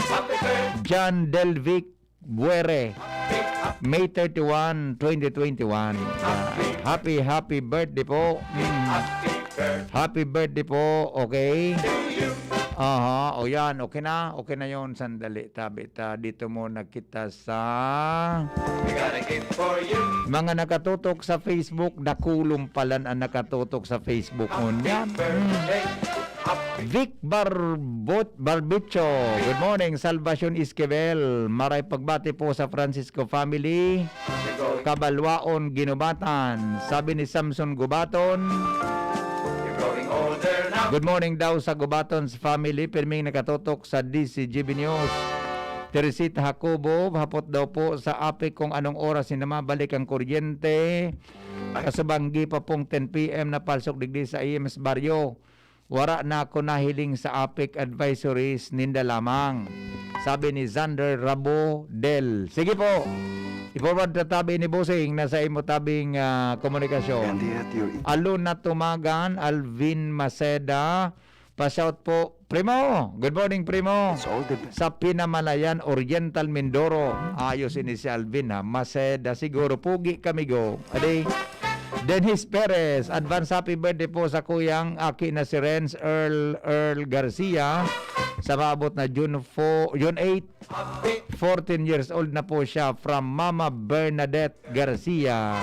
Happy birthday. John Delvic Buere. Happy, happy. May thirty-one, twenty twenty-one. Happy, happy, happy birthday po. Mm. Happy birthday. Happy birthday po. Okay. To you. Aha, o yan. Okay na. Okay na yon. Sandali. Tabi ta. Dito muna kita sa We got a gift for you. Mga nakatutok sa Facebook. Dakulong palan ang nakatutok sa Facebook. Happy ngunyan. Birthday. Hmm. Happy Vic Barbot-, Barbicho. Good morning, Salvacion Esquivel. Maray pagbati po sa Francisco family. Kabalwaon, Ginubatan. Sabi ni Samson Gubaton. You're growing older now. Good morning daw sa Gubaton's family. Pirming nakatutok sa D C G B News. Teresita Jacobo, hapot daw po sa APEC kung anong oras na mabalik ang kuryente. Kasubanggi pa pong ten P M na palsok digdi sa E M S Barrio. Wara na ako nahiling sa APEC advisories ninda lamang, sabi ni Xander Rabo Del. Sige po, i-forward ta tabi ni Bossing na sa imo tabing, ah, komunikasyon. And yet you Alona Tumagan, Alvin Maceda, pa-shout po. Primo, good morning, Primo. It's all the best. Sa Pinamalayan, Oriental, Mindoro. Ayos ini si Alvin, ha. Maceda, siguro. Pugi kami, go. Adi, Dennis Perez, advance happy birthday po sa kuyang aki na si Renz Earl, Earl Garcia, sa maabot na June four, June eight, fourteen years old na po siya, from Mama Bernadette Garcia.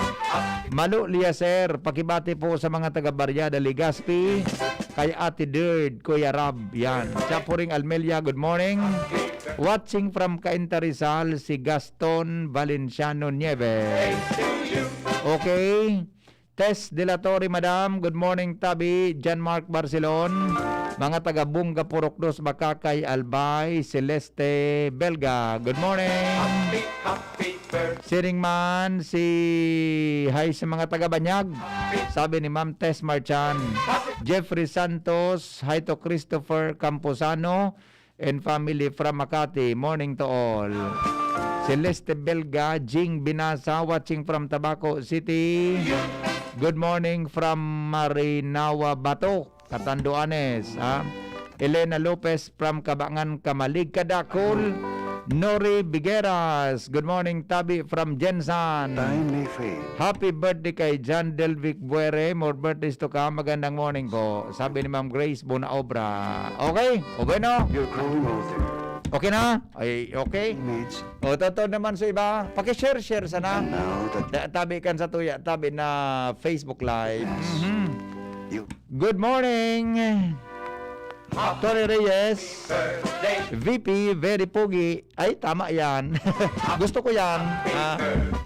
Malo, Liaser, pakibati po sa mga taga Barriada, Legazpi, kay Ate Derd, Kuya Rab, yan. Chapuring Almelia, good morning. Watching from Cainta, Rizal, si Gaston Valenciano Nieves. Okay. Tess de la Torre, Madam. Good morning, Tabi. John Mark Barcelon. Mga taga Bunga, Purok Dos, Bacacay, Albay, Celeste, Belga. Good morning. Happy, happy birthday. Siring man, si, hi sa mga taga Banyag. Sabi ni Ma'am Tess Marchan. Jeffrey Santos, hi to Christopher Camposano and family from Makati. Morning to all. Celeste Belga, Jing Binasa, watching from Tabaco City. Good morning from Marinawa Bato, Catanduanes, ha? Elena Lopez from Cabangan, Camalig, kadakol. Nori Bigueras, good morning, Tabi from Gensan. Time may fade. Happy birthday kay John Delvic Buere. More birthdays to come. Magandang morning po. Sabi ni Ma'am Grace, buena obra. Okay? O bueno? You're growing older. Okay na? Ay, okay. Image. O, totoo naman sa iba. Paki-share, share sana. And now that Da-, tabi kan sa tuya, tabi na Facebook Live. Yes. Mhm. You Good morning. Tony Reyes, V P, very pogi. Ay, tama yan. Gusto ko yan. Ah,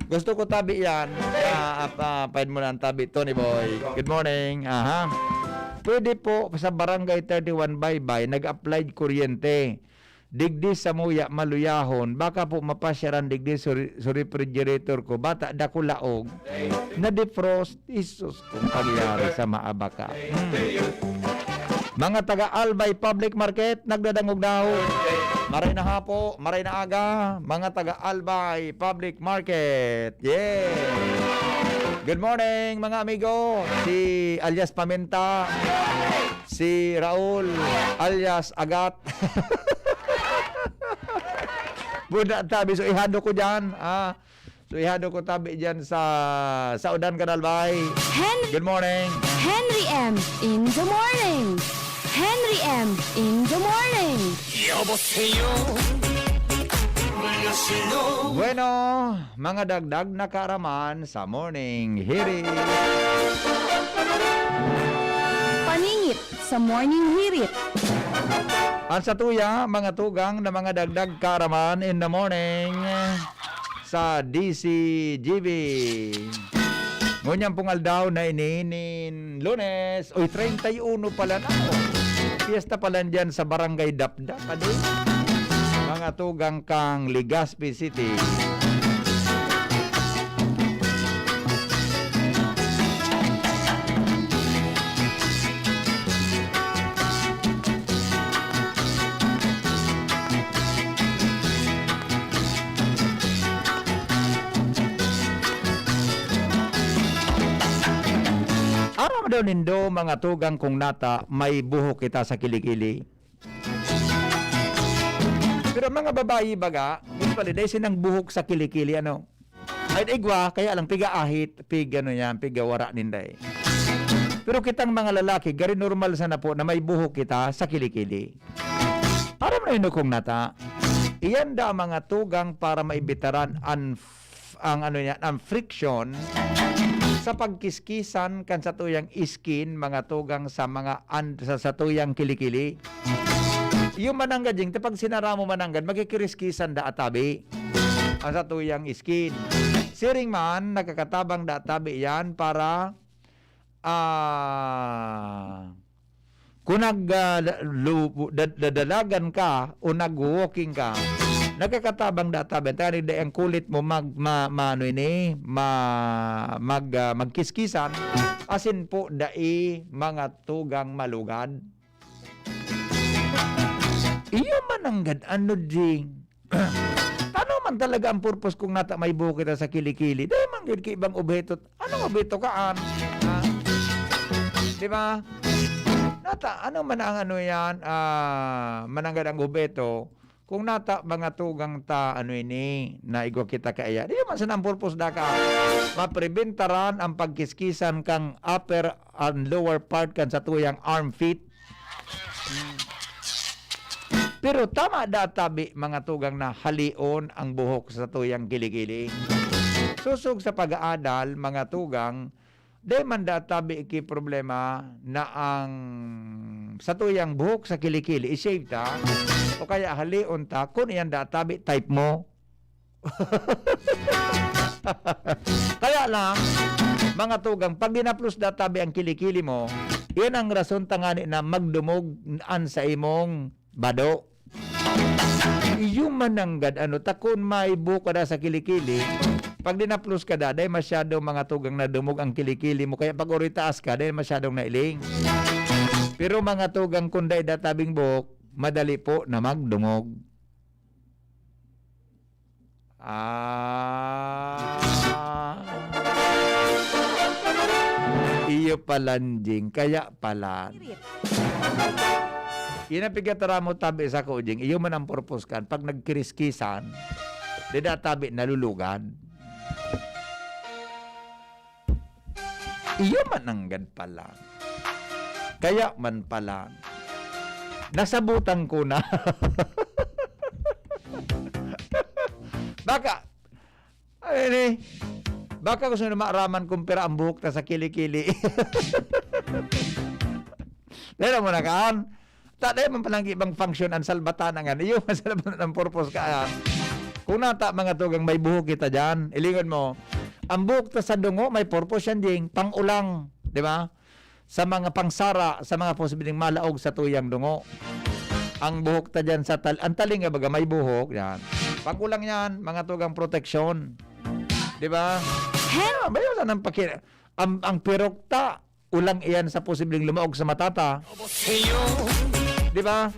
gusto ko tabi yan. Ah, ah, ah, paid mo na ang tabi, Tony Boy. Good morning. Aha. Pwede po sa Barangay thirty-one Baybay, nag-applied kuryente. Digdi sa Muya, Maluyahon. Baka po mapasyaran digdi sa re-, sa refrigerator ko. Bata, dakulaog. Na-defrost. Jesus, kung pagyari sa maabaka. Hmm. Mga taga Albay Public Market, nagdadangog daw. Maray na hapo, maray na aga, mga taga Albay Public Market. Yeah. Good morning, mga amigo. Si alias Paminta, si Raul, alias Agat. Buda tabi, so ihado ko dyan. Ah, so ihado ko tabi dyan sa, sa Udan, Canal Bay. Henry, Good morning. Henry M in the morning. Henry M in the morning. 여보세요. 안녕하세요. Bueno, mga dagdag na kaaraman sa morning hirit. Paningit sa morning hirit. Ang satuya, mga tugang na mga dagdag kaaraman in the morning sa D C G B. Ngunyan pong aldaw na ini nin Lunes. Uy, treinta y uno pala na, oh. Fiesta pala dyan sa Barangay Dapdap, ano? Mga tugang kang Legazpi City. Aram daw nindo, mga tugang kong nata, may buhok kita sa kilikili. Pero mga babayi baga, usually, dai sinang buhok sa kilikili, ano? Ay, igwa, kaya lang, piga-ahit, pig, ano yan, piga-wara ninday. Pero kitang mga lalaki, gari normal sana po na may buhok kita sa kilikili. Aram na yun, kong nata. Iyan da ang mga tugang para maibitaran ang f-, ang ano yan, ang friction sa pagkiskisan kan satuyang skin, mga tugang sa mga an-, sa satuyang kilikili. Yung mananggad, jing, ta pag sinara mo mananggad, magkikiriskisan da atabi ang satuyang skin. Siring man, nakakatabang da atabi yan para, ah, kung nag, ah, lu-, da-, dadalagan ka o nag-walking ka, nakakatabang da atabi. Tani, dai ang kulit mo mag-, ma-, ma-, ano ini, ma-, mag-, ah, magkiskisan, asin po dai mga tugang malugad. Iyo mananggad, ano, jing? Tano man talaga ang purpose kung nata may buhok kita sa kilikili? Dai man gud ki ibang obheto. Anong obheto kaan? Ha? Di ba? Nata, ano man ang ano yan? Ah, mananggad ang obheto. Kung nata, mga tugang ta, ano ini, na igwa kita kaiya. Di man sana ang purpose da ka. Mapreventaran ang pagkiskisan kang upper and lower part kan satuyang armpit. Pero tama da tabi, mga tugang, na halion ang buhok sa satuyang kilikili. Sosog sa pag-aadal, mga tugang, dai man da tabi ki problema na ang satuyang buhok sa kilikili i-shave ta, o kaya halion ta, kun iyan da tabi type mo. Kaya lang, mga tugang, pag dinaplos da tabi ang kilikili mo, iyan ang rason tangani na magdumog an sa imong bado. Iyo mananggad, ano, ta kun may buhok ka da sa kilikili, pag dinaplos ka da, dai masyado, mga tugang, na dumog ang kilikili mo, kaya pag oritaas ka, dai masyadong nailing. Pero, mga tugang, kun dai da tabing buhok, madali po na magdumog. Ah. Iyo pala, Jing. Kaya pala. Yan ang pigkataram mo, tabi sa ko, Jing. Iyo man ang purpose kan. Pag nagkiriskisan, dida tabi, nalulugan. Iyo mananggad pala. Kaya man pala. Nasabutan ko na. Baka, ano ni? Baka gusto na maaraman kung pira ang buhok ta sa kilikili. Dahil mo na kaan, Ta, dai man palang ibang function ang salbatana ngan iyo man salbatana ang purpose ka, ah. Kung nata, mga tugang, may buhok kita diyan, ilingon mo, ang buhok ta sa dungo, may purpose yan, ding pang-ulang, di ba? Sa mga pangsara, sa mga posibleng malaog sa tuyang dungo. Ang buhok ta diyan sa tal-, ang talinga, baga, may buhok, yan. Pang-ulang yan, mga tugang, proteksyon. Di ba? Hen- Ah, bayo na ng paki-, ang, ang pirok ta, ulang iyan sa posibleng lumaog sa mata ta. Di ba?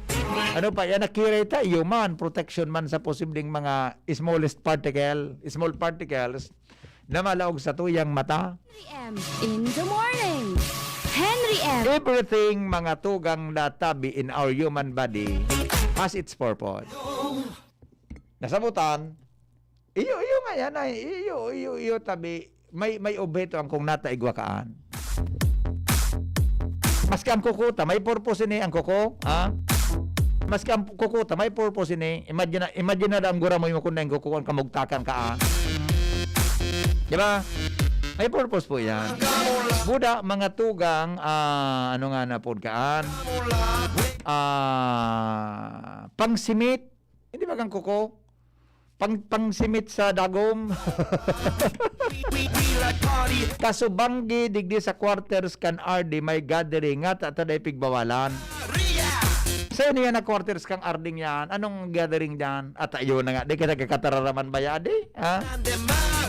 Ano pa, yan, nakiray ta, iyo man, protection man sa posibleng mga smallest particle, small particles na malaog sa tuyang mata. Henry M in the morning. Henry M. Everything, mga tugang, na tabi in our human body has its purpose. Nasabutan, iyo, iyo nga yan ay, iyo, iyo, iyo tabi, may, may obheto ang kung nata igwa kaan. Maski ang kuko ta, may purpose ini ang kuko, ha? Maski ang kuko ta, may purpose ini. Imagine, imagine na lang gura mo yung kung nang kuko ang kamugtakan ka, ah. Di ba? May purpose po yan. Buda, mga tugang, ah, ano nga na po kaan? Ah, pangsimit. Hindi ba kang kuko? Pang, pangsimit sa dagom. Kasubanggi, digdi sa quarters kan R D may gathering nga ta, ta dai pigbawalan. Sa inyo yan na quarters kang R D yan. Anong gathering dyan? At ayun na nga, di kita nagkakatararaman baya, di? Ha?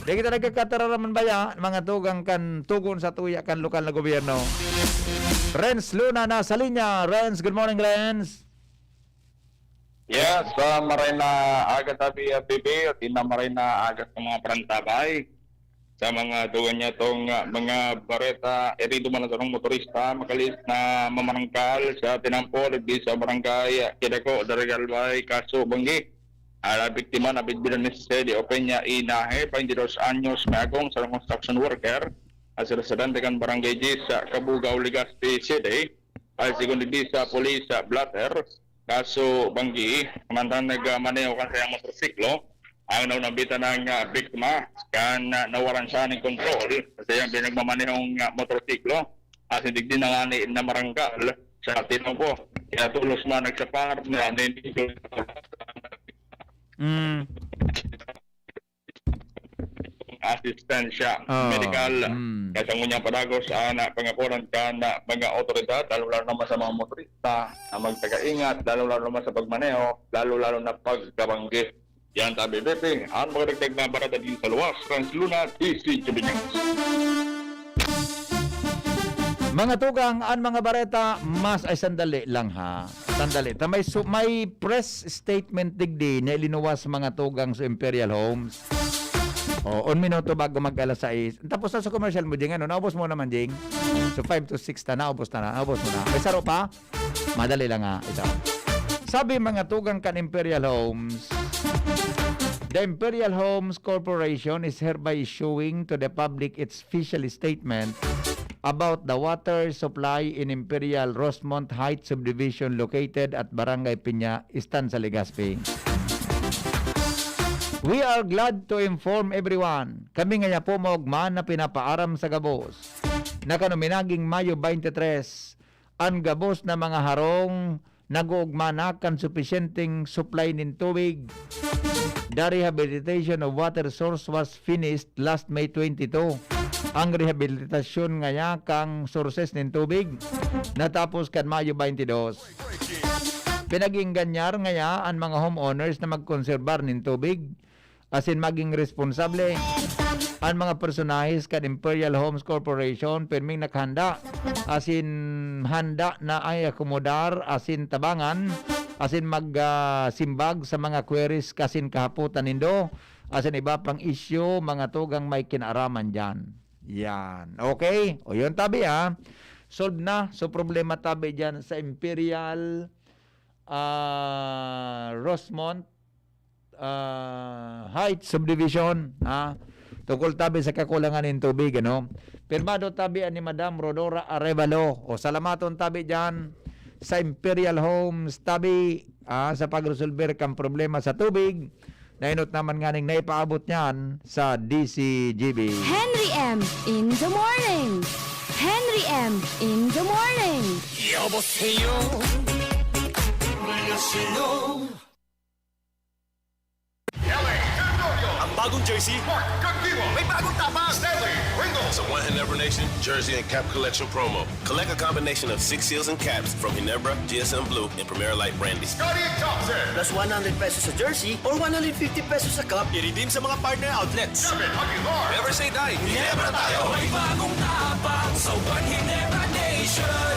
Di kita nagkakatararaman baya, mga tugang kan tugon sa tuya kan lokal na gobyerno. Renz Luna nasa linya. Renz, good morning, Renz. Yes, ah, maray na aga tabi, ah, B B, at ina maray na aga sa mga parantabay. Sa mga duwa niya tong, ah, mga bareta, herido man ang sarong motorista, makalis na mamarangkal sa tinampol, di sa barangay, ah, Kidako, Daragalway, Kaso, Banggi. Ang biktima na bidbidan ni Jose de Opeña Inahe, twenty-dos anyos, may agong sarong construction worker, at sa residente kan Barangay G sa Cabugao, Legazpi City. Ay, segun digdi sa pulis sa blotter, Kaso, Banggi, samantang nagmaneho kan saiyang motorsiklo, ang naunambitan ng, ah, biktima kan, ah, nawaran siya ng kontrol sa saiyang pinagmamanehong, ah, motorsiklo. Asin digdi na ngani na marangkal sa tinubo. Kaya tulos man nagsapar na nindito. Mm. Asistensya Oo. Medikal. Mm. Kaya sa ngunyan padagos, ah, na pangaporan ka na mga otoridad, lalo-lalo naman sa mga motorista, na magtagaingat, lalo-lalo naman sa pagmaneho, lalo-lalo na pagkabanggi. Yan tabi, Pepe, ang mga dagdag na barada din sa luwas, Trans Luna, D C G B News. Mga tugang, ang mga bareta, mas ay sandali lang ha. Sandali. Ta may su-, may press statement digdi na ilinuwas mga tugang sa Imperial Homes. O, un minuto bago mag alas sais. Tapos na sa commercial mo, Jing, ano? Naubos mo naman, Jing. So, five to six na, naubos na, naubos mo na. May saro pa? Madali lang, ha. Ito. Sabi mga tugang kan Imperial Homes, "The Imperial Homes Corporation is hereby issuing to the public its official statement about the water supply in Imperial Rosemont Heights Subdivision located at Barangay Piña, Estancia, Legazpi. We are glad to inform everyone, kami ngaya po maogma na pinapaaram sa gabos na kan uminaging Mayo twenty-three, an gabos na mga harong nag-oogma na kan supisyenteng supply nin tubig. The rehabilitation of water source was finished last May twenty-two. Ang rehabilitasyon ngaya kan sources nin tubig natapos kan Mayo twenty-two. Pinag-ingganyar ngaya an mga homeowners na magkonserbar nin tubig asin maging responsable an mga personahes kan Imperial Homes Corporation, pirming nakahanda asin handa na ay akomodar asin tabangan asin mag, ah, simbag sa mga queries kasin kahapotan nindo asin iba pang isyu, mga tugang may kinaaraman diyan." Yan. Okay? O yun, tabi, ha. Solve na. So, problema tabi diyan sa Imperial, ah, Rosemont, ah, Heights Subdivision, ha? Tungkol tabi sa kakulangan nin tubig, ano? Pirmado tabi ni Madam Rodora Arevalo. O, salamaton tabi diyan sa Imperial Homes tabi, ah, sa pagresolber kan problema sa tubig. Nainot naman nganing naipaabot niyan sa D C G B. Henry M in the morning. Henry M in the morning. 여보세요. Ang bagong jersey, Mark Cagdiwa. May bagong tapang, Stanley Ringo. Sa One Ginebra Nation jersey and cap collection promo. Collect a combination of six seals and caps from Ginebra, G S M Blue, and Primera Light Brandy. Scottie Thompson. Plus one hundred pesos sa jersey or one hundred fifty pesos sa cap. I-redeem sa mga partner outlets. Kevin Aguilar. Never say die. Ginebra tayo. May bagong tapang sa One Ginebra Nation.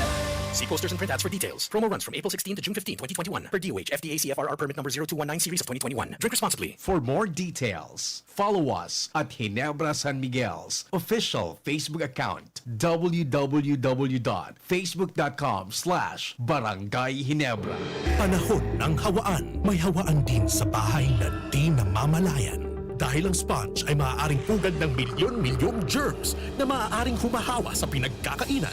See posters and printouts for details. Promo runs from April sixteen to June fifteen, twenty twenty-one, per D O H F D A C F R R permit number zero two one nine series of twenty twenty-one. Drink responsibly. For more details, follow us at Ginebra San Miguel's official Facebook account, w w w dot facebook dot com slash barangay ginebra. Panahon ng hawaan. May hawaan din sa bahay na di namamalayan. Dahil ang sponge ay maaaring pugad ng milyon-milyong germs na maaaring humahawa sa pinagkakainan.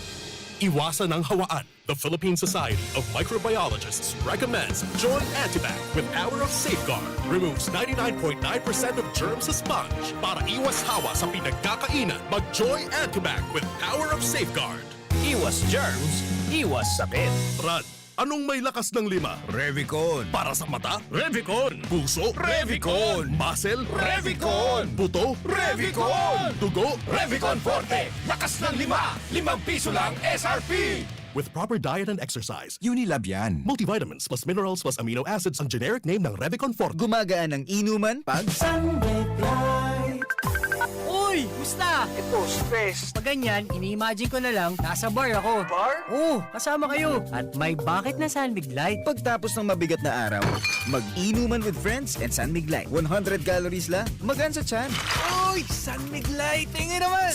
Iwasan ang hawaan. The Philippine Society of Microbiologists recommends Joy Antibac with Power of Safeguard. Removes ninety-nine point nine percent of germs sa sponge. Para iwas hawa sa pinagkakainan, mag Joy Antibac with Power of Safeguard. Iwas germs, iwas sakit. Brad, anong may lakas ng lima? Revicon. Para sa mata? Revicon. Puso? Revicon. Muscle? Revicon. Buto? Revicon. Dugo? Revicon Forte. Lakas ng lima. Limang piso lang S R P. With proper diet and exercise. Unilab yan. Multivitamins plus minerals plus amino acids ang generic name ng Revicon Forte. Gumagaan ang inuman pag Sunlight. Uy! Musta? Ito, stress. Pag ganyan, ini-imagine ko na lang, nasa bar ako. Bar? Oo, kasama kayo. At may bakit na San Mig Light. Pagtapos ng mabigat na araw, mag-inuman with friends and San Mig Light. One hundred calories lang, magaan sa tiyan. Uy! San Mig Light! Tingin naman!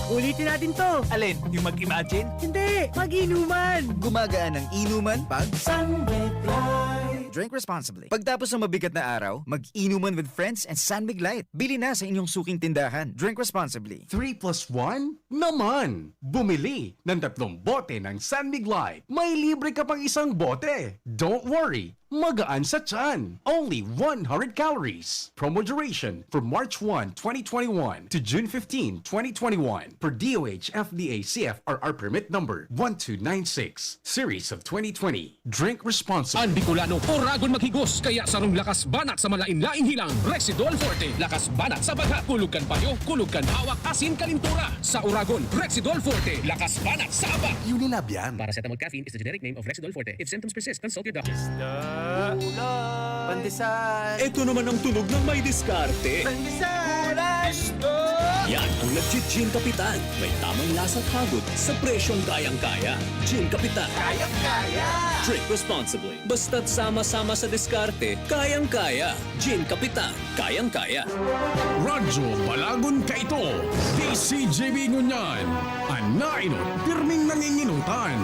Ulitin natin to. Alin? Yung mag-imagine? Hindi! Mag-inuman! Gumagaan ang inuman pag Sunlight. Drink responsibly. Pagtapos ng mabigat na araw, mag-inuman with friends and San Mig Light. Bili na sa inyong suking tindahan. Drink responsibly. Three plus one naman! Bumili ng tatlong bote ng San Mig Light. May libre ka pang isang bote. Don't worry! Magaan sa tiyan. Only one hundred calories. Promo duration from March one, twenty twenty-one to June fifteen, twenty twenty-one, per D O H F D A C F R R permit number one two nine six, series of twenty twenty. Drink responsibly. Ang Bicolano, oragon maghigos, kaya sarong lakas banat sa malain-laing hilang, Rexidol Forte. Lakas banat sa bagha, kulog kan payo, kulog kan hawak, asin kalintura. Sa oragon, Rexidol Forte. Lakas banat sa aba. Unilab yan. Paracetamol caffeine is the generic name of Rexidol Forte. If symptoms persist, consult your doctor. Isda. Ulam. Pandesal. Ito naman ang tunog ng may diskarte. Pandesal. Ulam. Isda. Yan ang nagji-Gin Kapitan. May tamang lasa at hagod sa presyong kayang-kaya. Gin Kapitan. Kayang-kaya. Drink responsibly. Basta't sama-sama sa diskarte, kayang-kaya. Gin Kapitan, kayang-kaya. Radyo Balagon kaito, D C G B ngunyan. An nainot, pirming nanginginutan.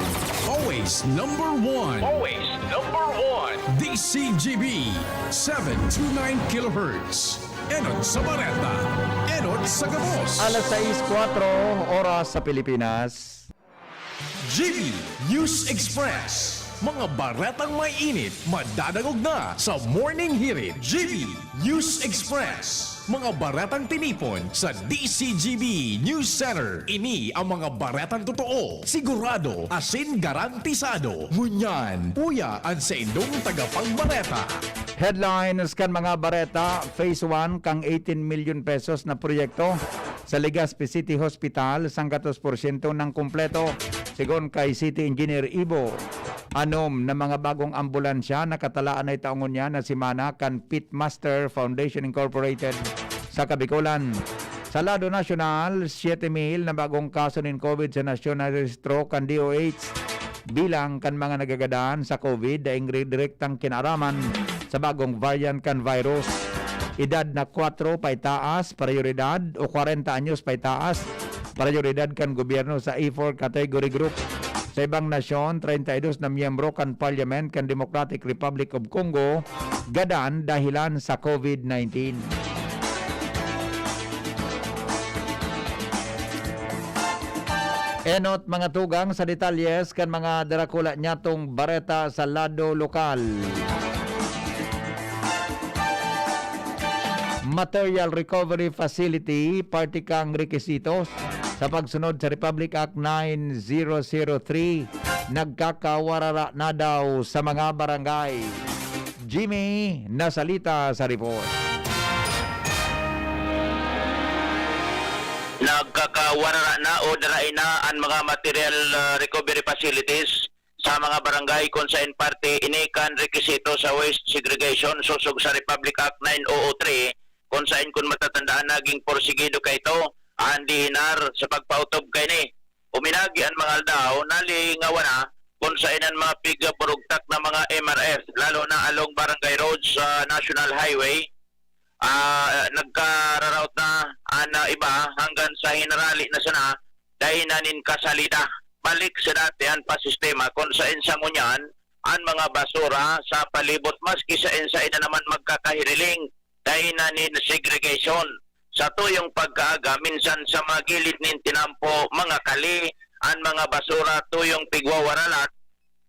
Always number one. Always number one. D C G B, seven two nine kilohertz. Enot sa bareta, enot sa gabos. Alas sais kuwatro, oras sa Pilipinas. G B News Express. Mga baretang may init, madadangog na sa Morning Hirit. G B News Express. Mga baretang tinipon sa D C G B News Center. Ini ang mga baretang totoo, sigurado, asin garantisado. Ngunyan, uya an saindong tagapagbareta. Headlines kan mga bareta: Phase one kan eighteen milyon pesos na proyekto sa Legazpi City Hospital, sanggatos porsyento nang kumpleto, sigon kay City Engineer Ibo. Anom na mga bagong ambulansya nakatalaan na itao ngunyan na semana kan Pitmaster Foundation Incorporated sa Kabikolan. Sa lado nasyonal, siyete mil na bagong kaso nin COVID sa nasyon na rehistro kan D O H. Bilang kan mga nagagadan sa COVID daing direktang kinaaraman sa bagong variant kan virus. Edad na kwatro paitaas, prayoridad, o kwarenta anyos paitaas, prayoridad kan gobyerno sa A four category group. Sa ibang nasyon, treinta y dos na miyembro kan Parliament kan Democratic Republic of Congo gadan dahilan sa COVID nineteen. Enot mga tugang sa detalyes kan mga darakula nyatong bareta sa lado lokal. Material Recovery Facility, parte kang rekisitos Sa pagsunod sa Republic Act nine zero zero three, nagkakawarara na daw sa mga barangay. Jimmy Nasalita sa report. Nagkakawarara na o darain na an mga material, ah, recovery facilities sa mga barangay kun saen parte ini kan rekisito sa waste segregation sosog sa Republic Act nine oh oh three, kun saen kun matatandaan naging porsigido kaito an D N R sa pagpaotob kaini. Uminagi an mga aldaw, nalingawan na kun saen an mga pigaburugtak na mga M R F, lalo na along barangay roads sa National Highway, ah, nagkararaot na an, ah, iba hanggang sa hinarali na sana dai na nin kasalida. Balik sa dati an pasistema kun saen sa ngunyan an mga basura sa palibot maski saen-saen na naman magkakahiriling, dai na nin segregation. Sa tuyong pagkaaga, minsan sa mga gilid nin tinampo, mga kali, an mga basura tuyong pigwawaralat,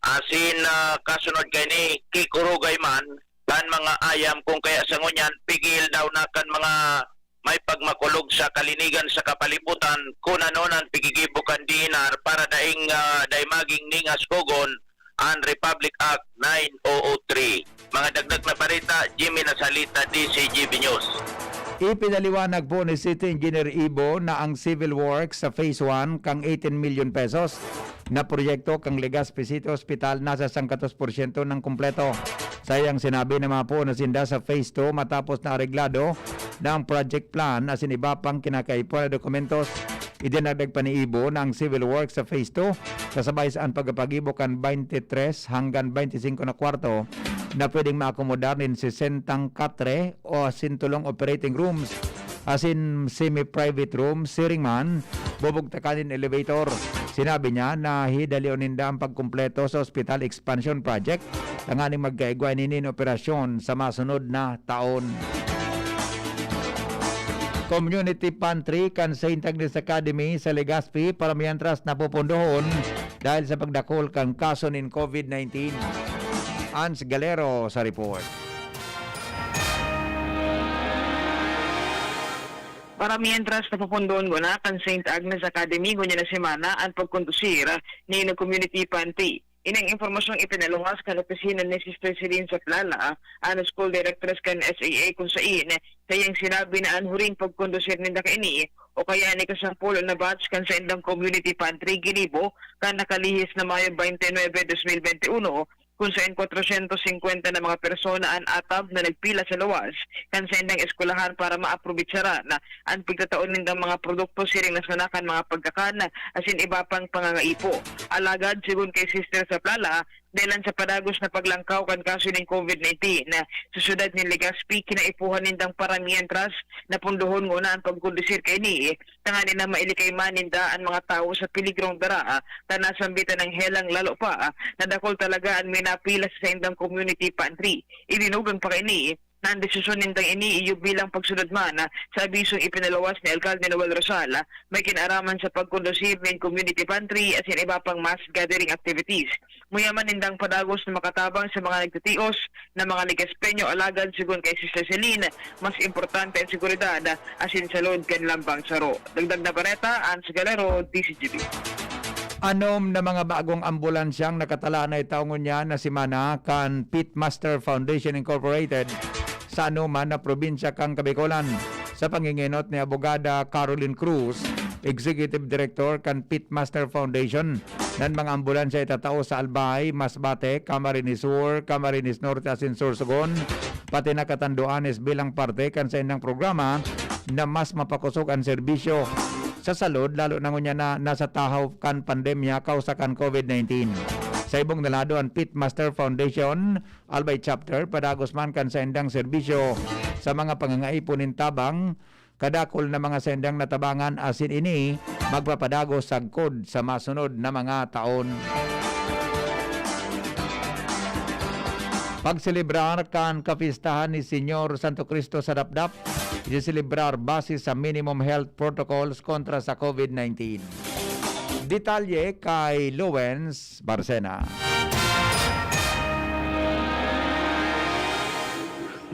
asin, ah, kasunod kaini, kikurugay man kan mga ayam, kung kaya sa ngunyan, pigil daw na kan mga may pagmakulog sa kalinigan sa kapalibutan, kun ano nan pigigibo kan D N R para daing, ah, dai maging ningas kogon an Republic Act nine oh oh three. Mga dagdag na bareta, Jimmy Nasalita, D C G B News. Ipinaliwanag po ni City Engineer Ibo na ang civil works sa Phase one kang eighteen million pesos na proyekto kan Legazpi City Hospital nasa sangkatos porsyento ng kumpleto. Sayang sinabi na mapuon na sinda sa Phase two matapos na areglado na ang project plan asin iba pang kinakaipuhan na dokumentos. Idinagdag pa ni Ibo na ang civil works sa Phase two kasabay sa an pagpapagibo kan twenty-three hanggang twenty-five na kwarto na pwedeng maakomodar nin sesentang katre o asin tolong operating rooms asin semi-private room, siring man, bubugtakan nin elevator. Sinabi niya na hidalion ninda ang pagkumpleto sa hospital expansion project tanganing magkaigwa ini nin operasyon sa masunod na taon. Community Pantry kan Saint Agnes Academy sa Legazpi para mientras napopondohon dahil sa pagdakul kan kaso nin COVID nineteen. Ans Galero sa report. Para mientras napopondohon nguna kan Saint Agnes Academy ngunyan na semana an pagkondusir nin Community Pantry. Ini an impormasyong ipinaluwas kan opisina ni Sister Celine Saplala, an school directress kan S A A, kun sain saiyang sinabi na an huring pagkondusir ninda kaini o kaya an ikasampolo na batch kan saindang community pantry ginibo kan nakalihis na Mayo twenty-nine, twenty twenty-one, kun saen kwatrosyentos singkwenta na mga persona an atab na nagpila sa luwas kan saindang eskwelahan para maaprobetsaran an pagtatao nindang mga produkto siring na sana kan mga pagkakan asin iba pang pangangaipo. Alagad, segun kay Sister Saplala, dahelan sa padagos na paglangkaw kan kaso nin COVID nineteen sa syudad nin Legazpi, kinaipuhan nindang para mientras napondohon nguna an pagkondusir kaini, tanganing na mailikay man ninda an mga tawo sa peligrong dara ta nasambitan an helang lalo pa na dakul talaga an minapila sa saindang community pantry. Idinugang pa kaini na an desisyon nindang ini iyo bilang pagsunod man sa abisong ipinaluwas ni Alkalde Noel Rosal, may kinaaraman sa pagkondusir nin community pantry asin iba pang mass gathering activities. Muya man nindang padagos na makatabang sa mga nagtitios na mga Legazpeño, alagad segun kay Sister Celine, mas importante an seguridad asin salud kan lambang saro. Dagdag na bareta, Ans Galero, D C G B. Anom na mga bagong ambulansyang nakatala na itao ngunyan na semana kan Pitmaster Foundation Incorporated sa anoman na probinsya kan Kabikolan. Sa pangingenot ni Abogada Caroline Cruz, Executive Director kan Pitmaster Foundation, nan mga ambulansya itatao sa Albay, Masbate, Camarines Sur, Camarines Norte asin Sorsogon, pati na Catanduanes bilang parte kan saindang programa na mas mapakosog an serbisyo sa salud, lalo na ngunyan na nasa tahaw kan pandemya kausa kan COVID nineteen. Sa ibong na lado, an Pitmaster Foundation Albay Chapter padagos man kan saindang serbisyo sa mga pangangaipo nin tabang, kadakul na mga saindang natabangan asin ini magpapadagos sagkod sa masunod na mga taon. Pagselebrar kan kapistahan ni Señor Santo Cristo sa Dapdap, iseselebrar base sa minimum health protocols kontra sa COVID nineteen. Detalye kay Lowens Barcena.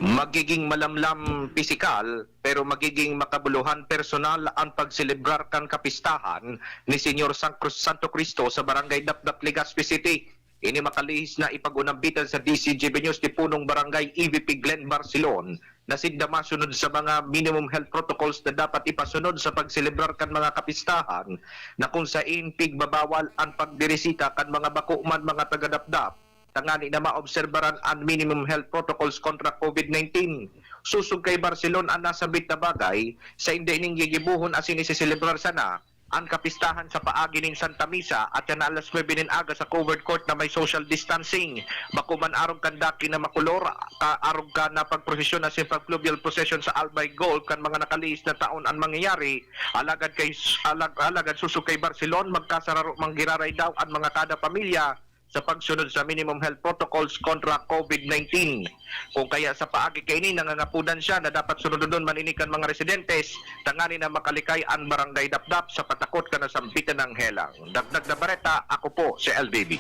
Magiging malamlam pisikal, pero magiging makabuluhan personal an pagselebrar kan kapistahan ni Señor San Cruz, Santo Cristo sa Barangay Dapdap, Legazpi City. Ini makalihis na ipag-unambitan sa D C G B News ni Punong Barangay E V P Glenn Barcelon na sinda masunod sa mga minimum health protocols na dapat ipasunod sa pagselebrar kan mga kapistahan na kung sain pigbabawal an pagbirisita kan mga bako man mga taga-Dapdap tangani na maobserbaran an minimum health protocols kontra COVID nineteen. Sosog kay Barcelon an nasambit na bagay, sainda ining gigibohon asin iseselebrar sana an kapistahan sa paagi nin Santa Misa at yan alas nuebe nin aga sa covered court na may social distancing. Bako man arog kan daki na makolor, ka arog ka na pagprosesyon asin pag-fluvial procession sa Albay Golf kan mga nakalihis na taon an mangyayari. Alagad kay, alag-, alagad sosog kay Barcelon, magkasararo man giraray daw an mga kada pamilya sa pagsunod sa minimum health protocols kontra COVID nineteen. Kung kaya sa paagi kaini, nangangapodan siya na dapat sunodon man ini kan mga residentes, tanganing na makalikay an Barangay Dapdap sa patakot kan nasambitan na helang. Dagdag na bareta, ako po si L D B.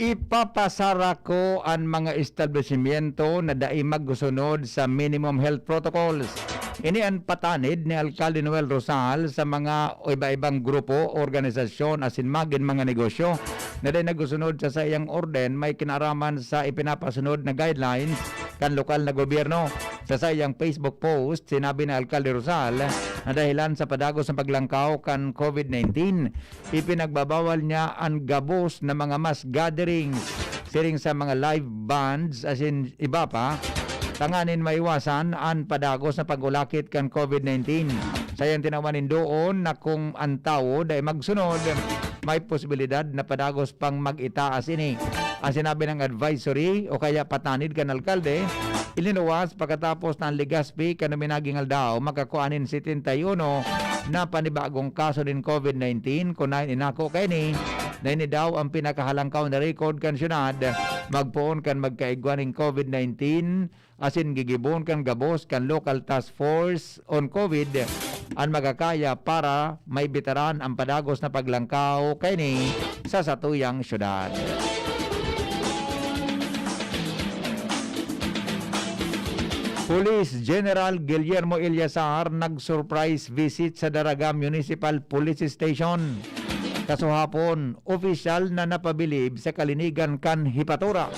Ipapasara ko an mga establisimyento na dai magsunod sa minimum health protocols. Ini an patanid ni Alkalde Noel Rosal sa mga iba-ibang grupo, organisasyon asin magin mga negosyo na dai nagsunod sa saiyang orden may kinaaraman sa ipinapasunod na guidelines kan lokal na gobyerno. Sa saiyang Facebook post, sinabi ni Alkalde Rosal na dahilan sa padagos na paglangkaw kan COVID nineteen, ipinagbabawal niya an gabos na mga mass gatherings, siring sa mga live bands asin iba pa, tanganing maiwasan an padagos na pag-ulakit kan COVID nineteen. Sa iyang tinawan nindoon na kung an tawo dai magsunod, may posibilidad na padagos pang mag-itaas ini. An sinabi ng advisory o kaya patanid kan alkalde, ilinuwas pagkatapos na an Legazpi kan minaging aldaw makakua nin setenta y uno na panibagong kaso nin COVID nineteen, kunayon inako kaini na ini daw an pinakahalangkaw na record kan syudad magpoon kan magkaigwa nin COVID nineteen asin gigibon kan gabos kan Local Task Force on COVID an magkakaya para maibitaran an padagos na paglangkaw kaini sa satuyang syudad. Police General Guillermo Eleazar nag-surprise visit sa Daraga Municipal Police Station. Kasuhapon, opisyal na napabilib sa kalinigan kan hepatura.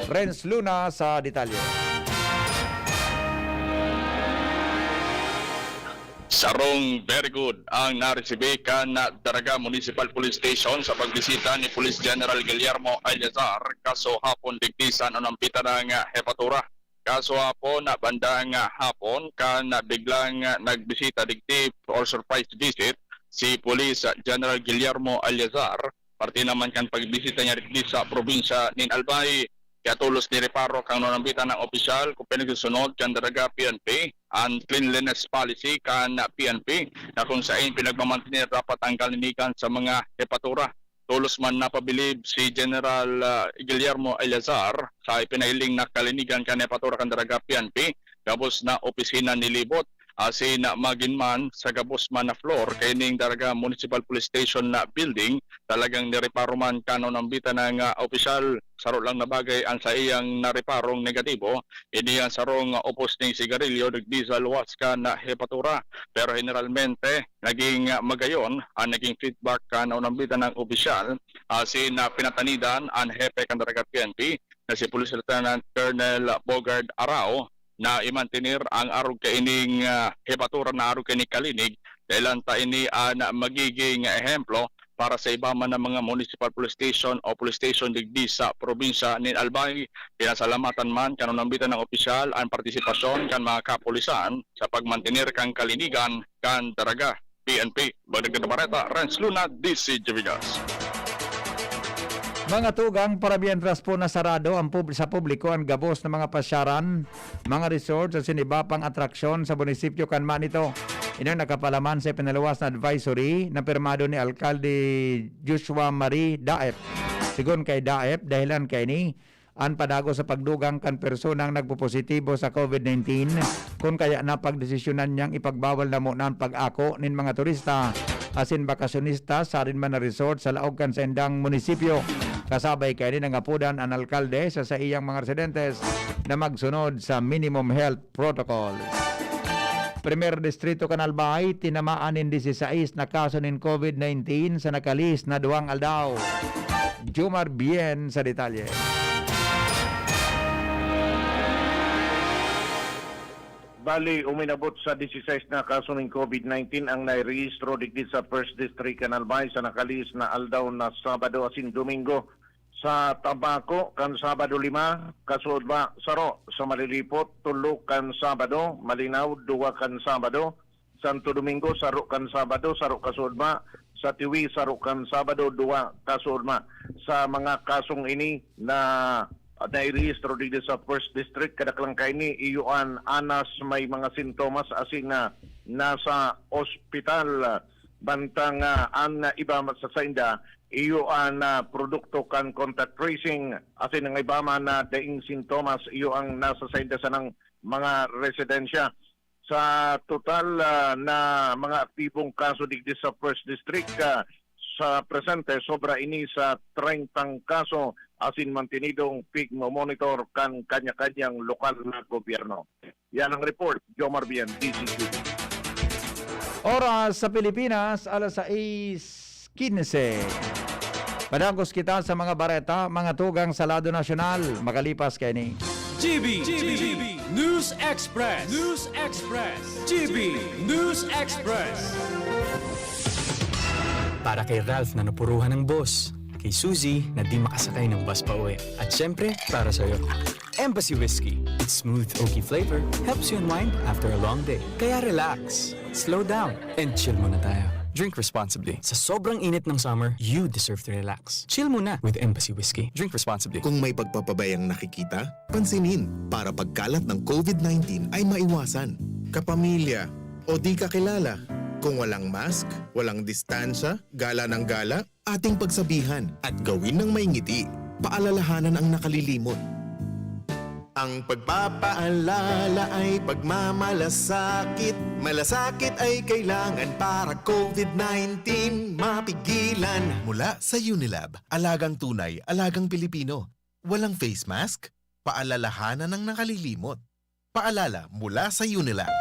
Renz Luna sa detalye. Sarong very good ang naresibi kan Daraga Municipal Police Station sa pagbisita ni Police General Guillermo Eleazar kasuhapon digdi sa nanambitan ng hepatura. Kasuhapon na bandang hapon kan biglang nagbisita digdi or surprise visit si Police General Guillermo Eleazar, parte naman kan pagbisita niya digdi sa probinsya nin Albay. Kaya tolos ni reparo kan nanambitan ng opisyal kung pinagsusunod kan Daraga P N P an cleanliness policy kan P N P na kung sain pinagmamantener dapat ang kalinigan sa mga hepatura. Tolos man napabilib si General, ah, Guillermo Eleazar sa ipinailing na kalinigan kan hepatura kan Daraga P N P, gabos na opisina nilibot, asin na magin man sa gabos man na floor kaining Daraga Municipal Police Station na building, talagang nireparo man kan nanambitan ng, ah, opisyal. Saro lang na bagay ang saiyang nareparong negatibo, ini ang sarong, ah, upos ning sigarilyo digdi sa luwas kan hepatura. Pero generalmente, naging, ah, magayon ang naging feedback kan nanambitan ng opisyal, asin na pinatanidan an hepe kan Daraga P N P na si Police Lieutenant Colonel Bogard Arao na imantener ang arog kaining, ah, hepatura na arog kaining kalinig, dahilan ta ini an magiging ehemplo para sa iba man na mga municipal police station o police station digdi sa probinsya nin Albay. Pinasalamatan man kan nanambitan ng opisyal an partisipasyon kan mga kapulisan sa pagmantener kan kalinigan kan Daraga P N P. Bagdag na bareta, Renz Luna, D C Javigas. Mga tugang, para mientras po nasarado ang pub-, sa publiko ang gabos na mga pasyaran, mga resort asin iba pang atraksyon sa munisipyo kan Manito. Ini nakapalaman sa pinaluwas na advisory na pirmado ni Alkalde Joshua Marie Daep. Sigon kay Daep, dahilan kaini an padagos sa pagdugang kan personang nagpopositibo sa COVID nineteen, kun kaya napagdesisyonan niyang ipagbawal na muna an pag-ako nin mga turista asin bakasyonista sa arin man na resort sa laog kan saindang munisipyo. Kasabay kaini nangapodan an alkalde sa saiyang mga residentes na magsunod sa minimum health protocols. Primer Distrito kan Albay, tinamaan nin disisais na kaso nin COVID nineteen sa nakalihis na duwang aldaw. Jomar Bien sa detalye. Bali, uminabot sa disisais na kaso nin COVID nineteen ang nairehistro digdi sa First District kan Albay sa nakalihis na aldaw na Sabado asin Domingo. Sa Tabaco, kan Sabado, lima, kasuodma, saro. Sa Malilipot, tolo kan Sabado, Malinao, duwa kan Sabado, Santo Domingo, saro kan Sabado, saro kasuodma, sa Tiwi, saro kan Sabado, duwa kasuodma. Sa mga kasong ini na nairehistro digdi sa First District, kadaklan kaini iyo an anas may mga sintomas asin na nasa ospital, mantang, ah, an iba sa sainda iyo an, ah, produkto kan contact tracing, asin ang iba man na daing sintomas iyo ang nasa sainda sanang mga residensya. Sa total, ah, na mga aktibong kaso digdi sa First District, ah, sa presente, sobra ini sa treyntang kaso asin mantenidong pigmo-monitor kan kanya-kanyang lokal na gobyerno. Yan ang report, Jomar Bien, D Z Q B. Oras sa Pilipinas, alas sais quince. Padagos kita sa mga bareta, mga tugang sa lado nasyonal, makalipas kaini. G B, G B, News Express, News Express, G B News Express. Para kay Ralph na napuruhan ng boss, kay Suzy na di makasakay ng bus pauwi, at syempre, para sa'yo. Embassy Whiskey. Its smooth, oaky flavor helps you unwind after a long day. Kaya relax, slow down, and chill muna tayo. Drink responsibly. Sa sobrang init ng summer, you deserve to relax. Chill muna with Embassy Whiskey. Drink responsibly. Kung may pagpapabayang nakikita, pansinin para pagkalat ng COVID nineteen ay maiwasan. Kapamilya o di kakilala. Kung walang mask, walang distansya, gala ng gala, ating pagsabihan at gawin ng may ngiti. Paalalahanan ang nakalilimot. Ang pagpapaalala ay pagmamalasakit. Malasakit ay kailangan para COVID nineteen mapigilan. Mula sa Unilab, alagang tunay, alagang Pilipino. Walang face mask? Paalalahanan ang nakalilimot. Paalala mula sa Unilab.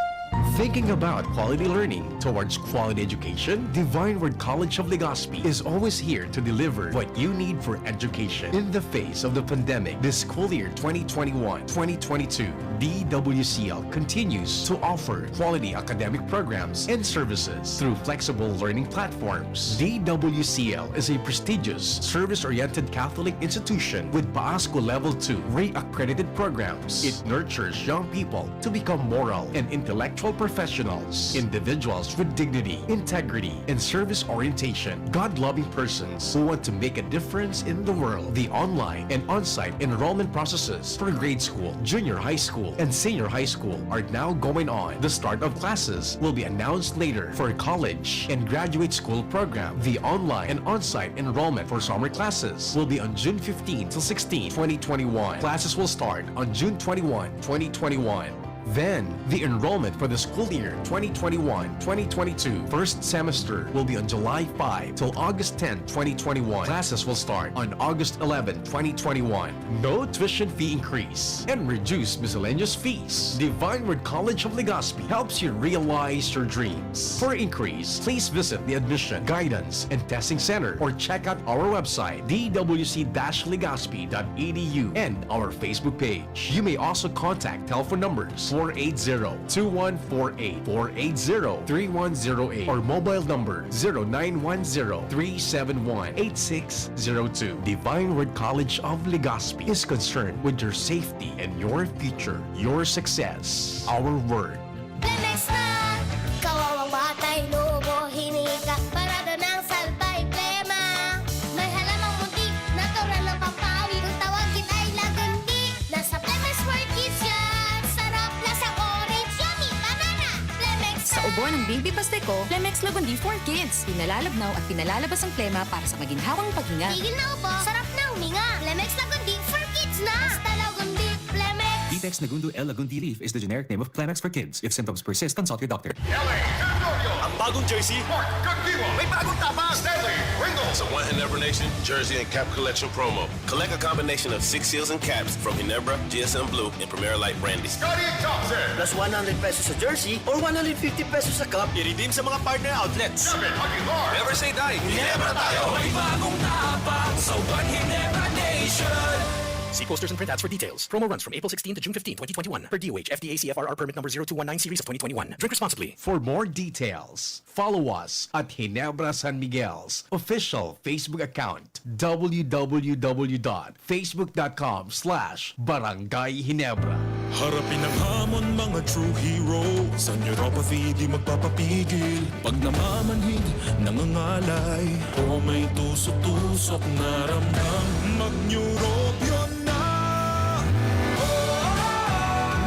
Thinking about quality learning towards quality education? Divine Word College of Legazpi is always here to deliver what you need for education. In the face of the pandemic, this school year twenty twenty-one twenty twenty-two, D W C L continues to offer quality academic programs and services through flexible learning platforms. D W C L is a prestigious, service-oriented Catholic institution with PAASCU Level two accredited programs. It nurtures young people to become moral and intellectual professionals, individuals with dignity, integrity, and service orientation, God-loving persons who want to make a difference in the world. The online and on-site enrollment processes for grade school, junior high school, and senior high school are now going on. The start of classes will be announced later. For college and graduate school program, the online and on-site enrollment for summer classes will be on June fifteen till sixteen, twenty twenty-one. Classes will start on June twenty-one, twenty twenty-one. Then, the enrollment for the school year twenty twenty-one twenty twenty-two first semester will be on July five till August ten, twenty twenty-one. Classes will start on August eleven, twenty twenty-one. No tuition fee increase and reduced miscellaneous fees. Divine Word College of Legazpi helps you realize your dreams. For inquiries, please visit the Admission, Guidance, and Testing Center or check out our website, D W C dash legazpi dot E D U, and our Facebook page. You may also contact telephone numbers four eight zero, two one four eight, four eight zero, three one zero eight, or mobile number zero nine one zero, three seven one, eight six zero two. Divine Word College of Legazpi is concerned with your safety and your future, your success. Our word. Lemex na! Kawawang batay, lobo, hinika, parada ng salbay, plema. May halamang muntik, natural ng pampawi. Kung tawagin ay Lagundi, nasa Lemex World Kids yan. Sarap, lasang orange, yummy, banana. Lemex Sa na! Ubo ng Baby Pasteco, Lemex Lagundi for Kids. Pinalalabnaw at pinalalabas ang plema para sa maginhawang paghinga. Tigil na ubo, sarap na huminga. Lemex Lagundi for Kids na! Basta Lagundi, Lemex! Vitex Nagundo L Lagundi Leaf is the generic name of Clemex for Kids. If symptoms persist, consult your doctor. L A Territorio. Ang Bagong jersey, Mark Cagdiwa. May bagong tapang, Stanley Ringo. Sa One Ginebra Nation Jersey and Cap Collection Promo. Collect a combination of six seals and caps from Ginebra, G S M Blue, and Primera Light Brandy. Scottie Thompson. Plus one hundred pesos sa jersey or one hundred fifty pesos sa cup. I-redeem sa mga partner outlets. David Aguilar. Never say die. Ginebra tayo. May bagong tapang sa One Ginebra Nation. See posters and printouts for details. Promo runs from April sixteen to June fifteen, twenty twenty-one. Per D O H F D A C F R R permit number zero two one nine series of twenty twenty-one. Drink responsibly. For more details, follow us at Ginebra San Miguel's official Facebook account, w w w dot facebook dot com slash barangay ginebra. Harapin ang hamon, mga true hero. Sa neuropathy, di magpapapigil. Pag namamanhid, nangangalay, o may tusok-tusok na ramdam, mag-Neurobion na! Oh,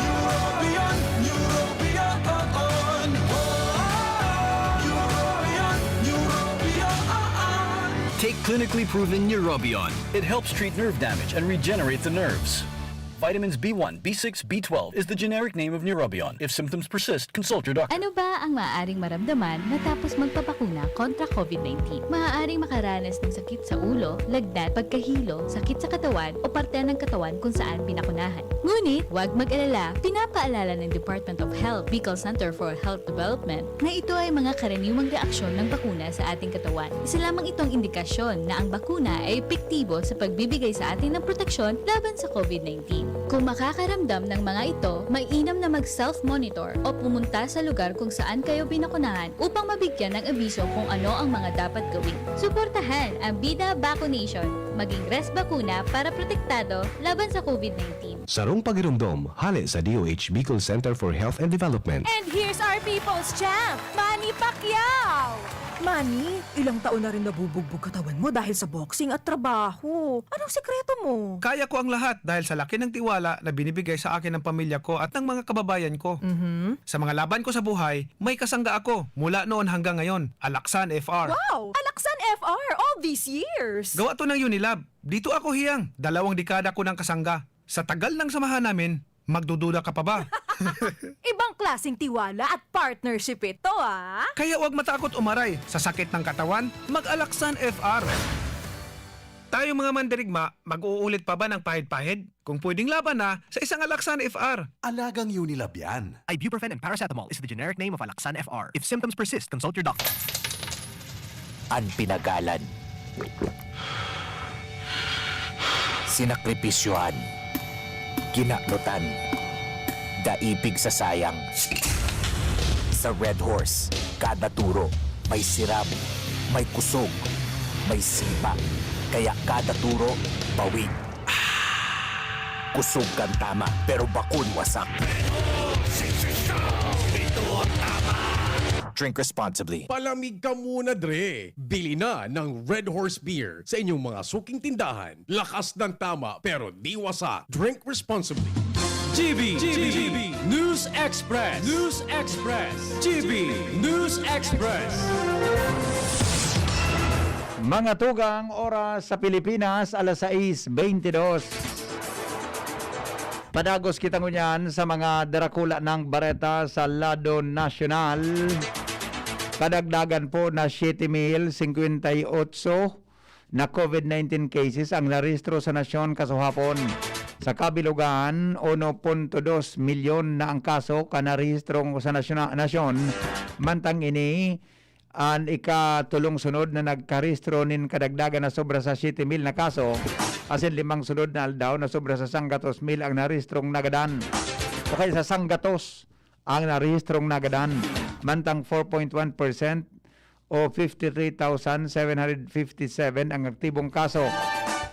Neurobion, Neurobion, oh, oh. Neurobion, Neurobion, oh, oh. Take clinically proven Neurobion. It helps treat nerve damage and regenerate the nerves. Vitamins B one, B six, B twelve is the generic name of Neurobion. If symptoms persist, consult your doctor. Ano ba ang maaaring maramdaman matapos magpabakuna kontra COVID nineteen? Maaaring makaranas ng sakit sa ulo, lagnat, pagkahilo, sakit sa katawan o parte ng katawan kung saan binakunahan. Ngunit, huwag mag-alala, pinapaalala ng Department of Health, Bicol Center for Health Development, na ito ay mga karaniwang reaksyon ng bakuna sa ating katawan. Isa lamang itong indikasyon na ang bakuna ay epektibo sa pagbibigay sa atin ng proteksyon laban sa COVID nineteen. Kung makakaramdam ng mga ito, mainam na mag-self-monitor o pumunta sa lugar kung saan kayo binakunahan upang mabigyan ng abiso kung ano ang mga dapat gawin. Suportahan ang Bida Vaccination. Maging res bakuna para protektado laban sa COVID nineteen. Sarong pagiromdom, hale sa D O H Bicol Center for Health and Development. And here's our people's champ, Manny Pacquiao! Manny, ilang taon na rin nabubugbog katawan mo dahil sa boxing at trabaho. Anong sikreto mo? Kaya ko ang lahat dahil sa laki ng tiwala na binibigay sa akin ng pamilya ko at ng mga kababayan ko. Mhm. Sa mga laban ko sa buhay, may kasangga ako mula noon hanggang ngayon, Alaksan F R. Wow! Alaksan F R all these years! Gawa to ng Unilab. Dito ako hiyang, dalawang dekada ko ng kasangga. Sa tagal ng samahan namin, magdududa ka pa ba? Ibang klaseng tiwala at partnership ito, ah! Kaya huwag matakot umaray. Sa sakit ng katawan, mag-Alaksan F R. Tayong mga mandirigma, mag-uulit pa ba ng pahid-pahid? Kung pwedeng laban na, sa isang Alaksan F R. Alagang Unilab yan. Ibuprofen and paracetamol is the generic name of Alaxan F R. If symptoms persist, consult your doctor. An pinagalan. Sinakripisyohan. Kinaknutan. Daipig sa sayang. Sa Red Horse, kada turo, may siram, may kusog, may sipa. Kaya kada turo, bawig. Kusog kan tama, pero bakun wasak. Drink responsibly. Palamig ka muna, Dre! Bili na ng Red Horse Beer sa inyong mga suking tindahan. Lakas ng tama, pero di wasak. Drink responsibly. G B, G B, News Express, News Express, G B News Express. Mga tugang, oras sa Pilipinas, alas sais beintidos. Padagos kita ngunyan sa mga darakula ng bareta sa lado nasyonal. Kadagdagan po na siyete mil singkwenta y otso na COVID nineteen cases ang narehistro sa nasyon kasuhapon. Sa kabilugan, uno punto dos milyon na ang kaso kan narehistro sa nasyon, nasyon. Mantang ini, an ikatulong sunod na nagkarehistro nin kadagdagan na sobra sa siyete mil na kaso, asin limang sunod na aldaw na sobra sa sanggatos mil ang narehistrong nagadan. O kaya sa sanggatos ang narehistrong nagadan. Mantang four point one percent o fifty-three thousand seven hundred fifty-seven ang aktibong kaso.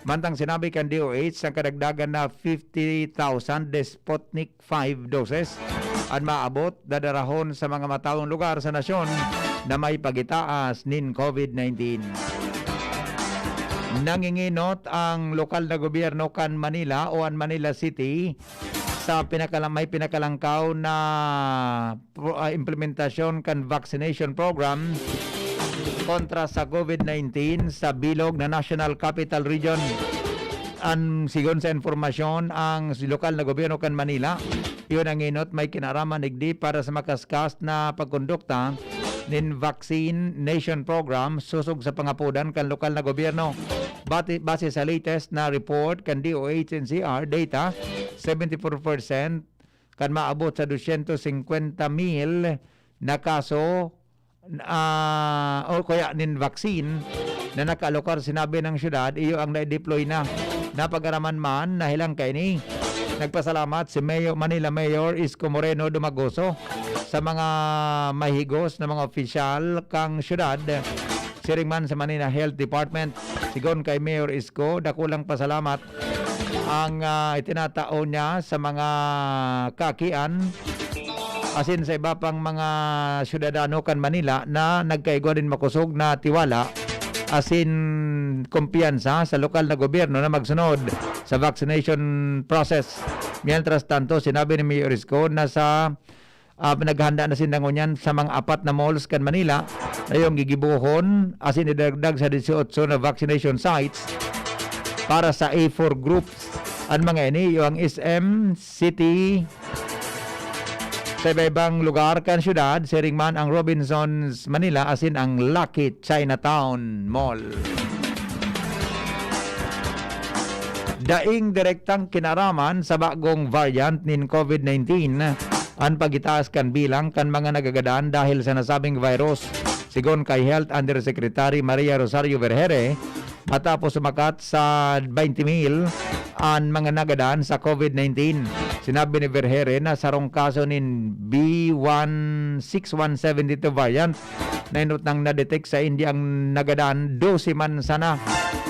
Mantang sinabi kan D O H, ang kadagdagan na fifty thousand Sputnik five doses an maabot, dadarahon sa mga mataong lugar sa nasyon na may pagitaas nin COVID nineteen. Nanginginot ang lokal na gobyerno kan Manila o an Manila City sa pinakala-, may pinakalangkaw na pro-, ah, implementasyon kan vaccination program kontra sa COVID nineteen sa bilog na National Capital Region. An, sigon sa impormasyon, ang lokal na gobyerno kan Manila, iyo nanginot may kinaaraman digdi para sa makaskas na pagkondukta nin vaccination program sosog sa pangapodan kan lokal na gobyerno. Bati-, base sa latest na report kan D O H N C R data, seventy-four percent kan maabot sa dosyentos singkwenta mil na kaso, ah, o kaya nin vaccine na nakaalokar sinabi ng syudad, iyo ang na-deploy na. Napag-araman man, nahilang kaini. Nagpasalamat si Mayor, Manila Mayor Isko Moreno Dumagoso sa mga mahigos na mga opisyal kang syudad, siring man sa Manila Health Department. Sigon kay Mayor Isko, dakulang pasalamat ang, ah, itinatao niya sa mga kakian asin sa iba pang mga syudadano kan Manila na nagkaigwa nin makosog na tiwala asin kumpiyansa sa lokal na gobyerno na magsunod sa vaccination process. Mientras tanto, sinabi ni Mayor Isko na sa, ah, naghanda na sinda ngunyan sa mga apat na malls kan Manila na iyong gigibohon asin idagdag sa dieciocho na vaccination sites para sa A four groups. An mga ini, iyo ang S M, City, sa iba-ibang lugar kan syudad, siring man ang Robinsons Manila asin ang Lucky Chinatown Mall. Daing direktang kinaraman sa bagong variant nin COVID nineteen an pagitaas kan bilang kan mga nagagadan dahil sa nasabing virus. Sigon kay Health Undersecretary Maria Rosario Vergere, matapos sumakat sa twenty mil an mga nagadan sa COVID nineteen. Sinabi ni Vergere na sarong kaso nin B one six one seven two variant na enot nang na-detect sa India ang nagadan, dose man sana.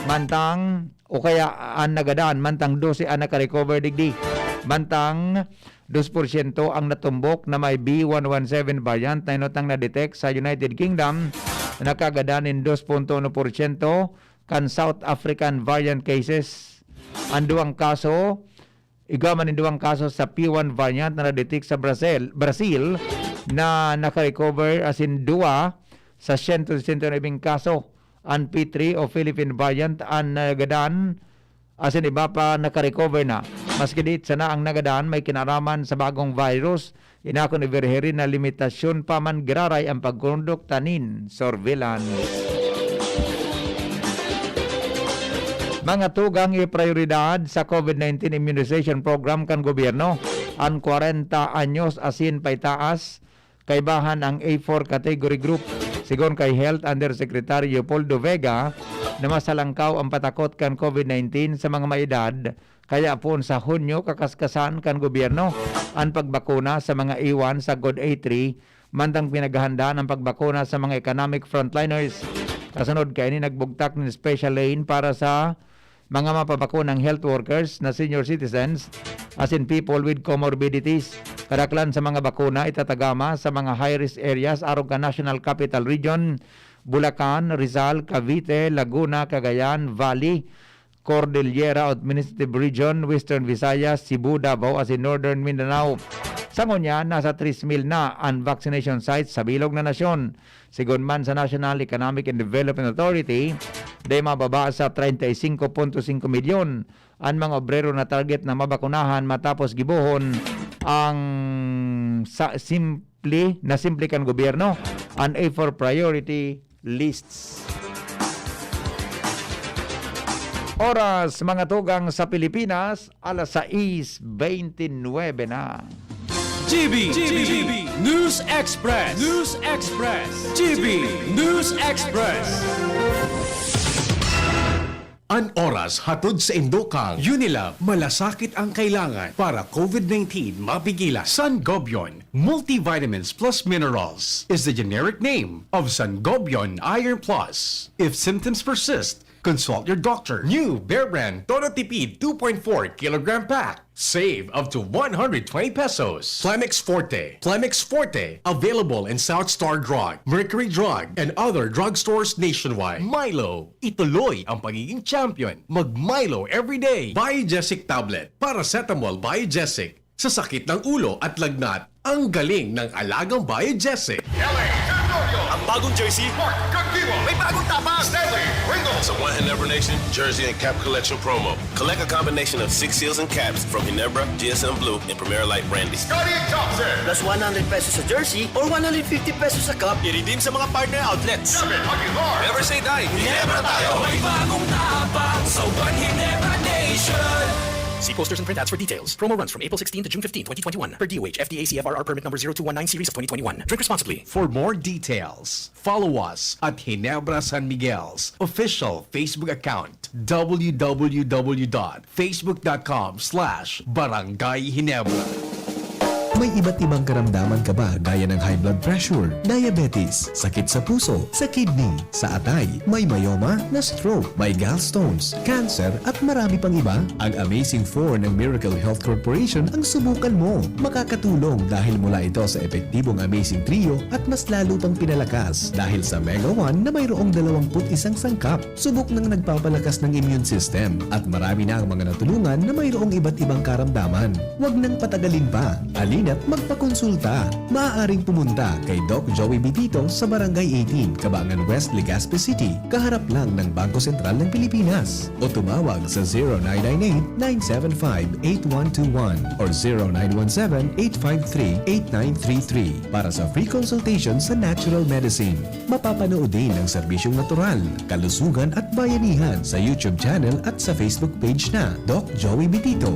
Mantang, o kaya an nagadan, mantang dose an nakarecover digdi. Mantang, dos porsyento ang natumbok na may B one one seven variant na enot nang na-detect sa United Kingdom, na nakagadan nin dos punto uno porsyento kan South African variant cases. An duwang kaso, igwa man nin duwang kaso sa P one variant na na-detect sa Brazil, Brazil na nakarecover asin duwa sa siyento sesenta y nuebe kaso. An P three o Philippine variant an nagadan asin iba pa nakarecover na. Maski diit sana ang nagadan, may kinaraman sa bagong virus. Inako ni Vergere na limitasyon pa man giraray ang pagkondukta nin surveillance. Mga tugang, iprioridad sa COVID nineteen immunization program kan gobyerno an kwarenta anyos asin paitaas, kaibahan ang A four category group. Sigon kay Health Undersecretary Leopoldo Vega, na mas halangkaw ang patakot kan COVID nineteen sa mga may edad, kaya poon sa Hunyo kakaskasan kan gobyerno an pagbakuna sa mga iwan sagkod A three, mantang pinaghahandaan ang pagbakuna sa mga economic frontliners. Kasunod kaini, nagbugtak nin special lane para sa mga mapabakunang health workers na senior citizens asin people with comorbidities. Kadaklan sa mga bakuna itatagama sa mga high-risk areas arog kan National Capital Region, Bulacan, Rizal, Cavite, Laguna, Cagayan Valley, Cordillera Administrative Region, Western Visayas, Cebu, Davao asin Northern Mindanao. Sa ngunyan, nasa tres mil na an vaccination sites sa bilog na nasyon. Sigon man sa National Economic and Development Authority, dai mababa sa treinta y cinco punto cinco milyon an mga obrero na target na mabakunahan matapos gibohon ang sa simple na simple kan gobyerno, an A four priority lists. Oras, mga tugang, sa Pilipinas, alas sais beintinuebe na. G B, G B, News Express, News Express, G B News Express. An oras hatod sa indo kang Unilab, malasakit ang kailangan para COVID nineteen mapigilan. Sangobion Multivitamins Plus Minerals is the generic name of Sangobion Iron Plus. If symptoms persist, consult your doctor. New Bear Brand Todo Tipid two point four kilogram pack. Save up to one hundred twenty pesos. Plemex Forte. Plemex Forte. Available in South Star Drug, Mercury Drug, and other drugstores nationwide. Milo. Ituloy ang pagiging champion. Mag Milo everyday. Biogesic tablet. Paracetamol Biogesic. Sa sakit ng ulo at lagnat, ang galing ng alagang Biogesic. L A Territorio, Bagong jersey. Mark Kagdiwa. May bagong tapang. Stanley Ringo. Sa One Ginebra Nation Jersey and Cap Collection Promo. Collect a combination of six seals and caps from Ginebra, G S M Blue, and Primera Light Brandy. Scottie Thompson. Plus one hundred pesos sa jersey or one hundred fifty pesos sa cap. I-redeem sa mga partner outlets. Kevin Aguilar. Never say die. Ginebra tayo. May bagong tapang sa One Ginebra Nation. See posters and printouts for details. Promo runs from April sixteen to June fifteen, twenty twenty-one. Per D O H F D A C F R R permit number zero two one nine series of twenty twenty-one. Drink responsibly. For more details, follow us at Ginebra San Miguel's official Facebook account, w w w dot facebook dot com slash barangay ginebra. May iba't ibang karamdaman ka ba, gaya ng high blood pressure, diabetes, sakit sa puso, sa kidney, sa atay, may myoma, na-stroke, may gallstones, cancer, at marami pang iba? Ang Amazing Four ng Miracle Health Corporation ang subukan mo. Makakatulong dahil mula ito sa epektibong Amazing Trio at mas lalo pang pinalakas dahil sa Mega One na mayroong dalawampu't isang sangkap. Subok nang nagpapalakas ng immune system at marami na ang mga natulungan na mayroong iba't ibang karamdaman. Huwag nang patagalin pa. Halina't magpakonsulta. Maaaring pumunta kay Doc Joey Bitito sa Barangay eighteen, Cabangan West, Legazpi City, kaharap lang ng Bangko Sentral ng Pilipinas. O tumawag sa zero nine nine eight, nine seven five, eight one two one or zero nine one seven, eight five three, eight nine three three para sa free consultation sa natural medicine. Mapapanood din ang serbisyong natural, kalusugan at bayanihan sa YouTube channel at sa Facebook page na Doc Joey Bitito.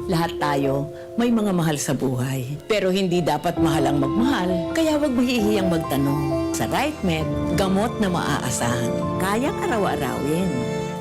Lahat tayo may mga mahal sa buhay. Pero hindi dapat mahal ang magmahal, kaya huwag mahihiyang magtanong. Sa RightMed, gamot na maaasahan. Kayang araw-arawin.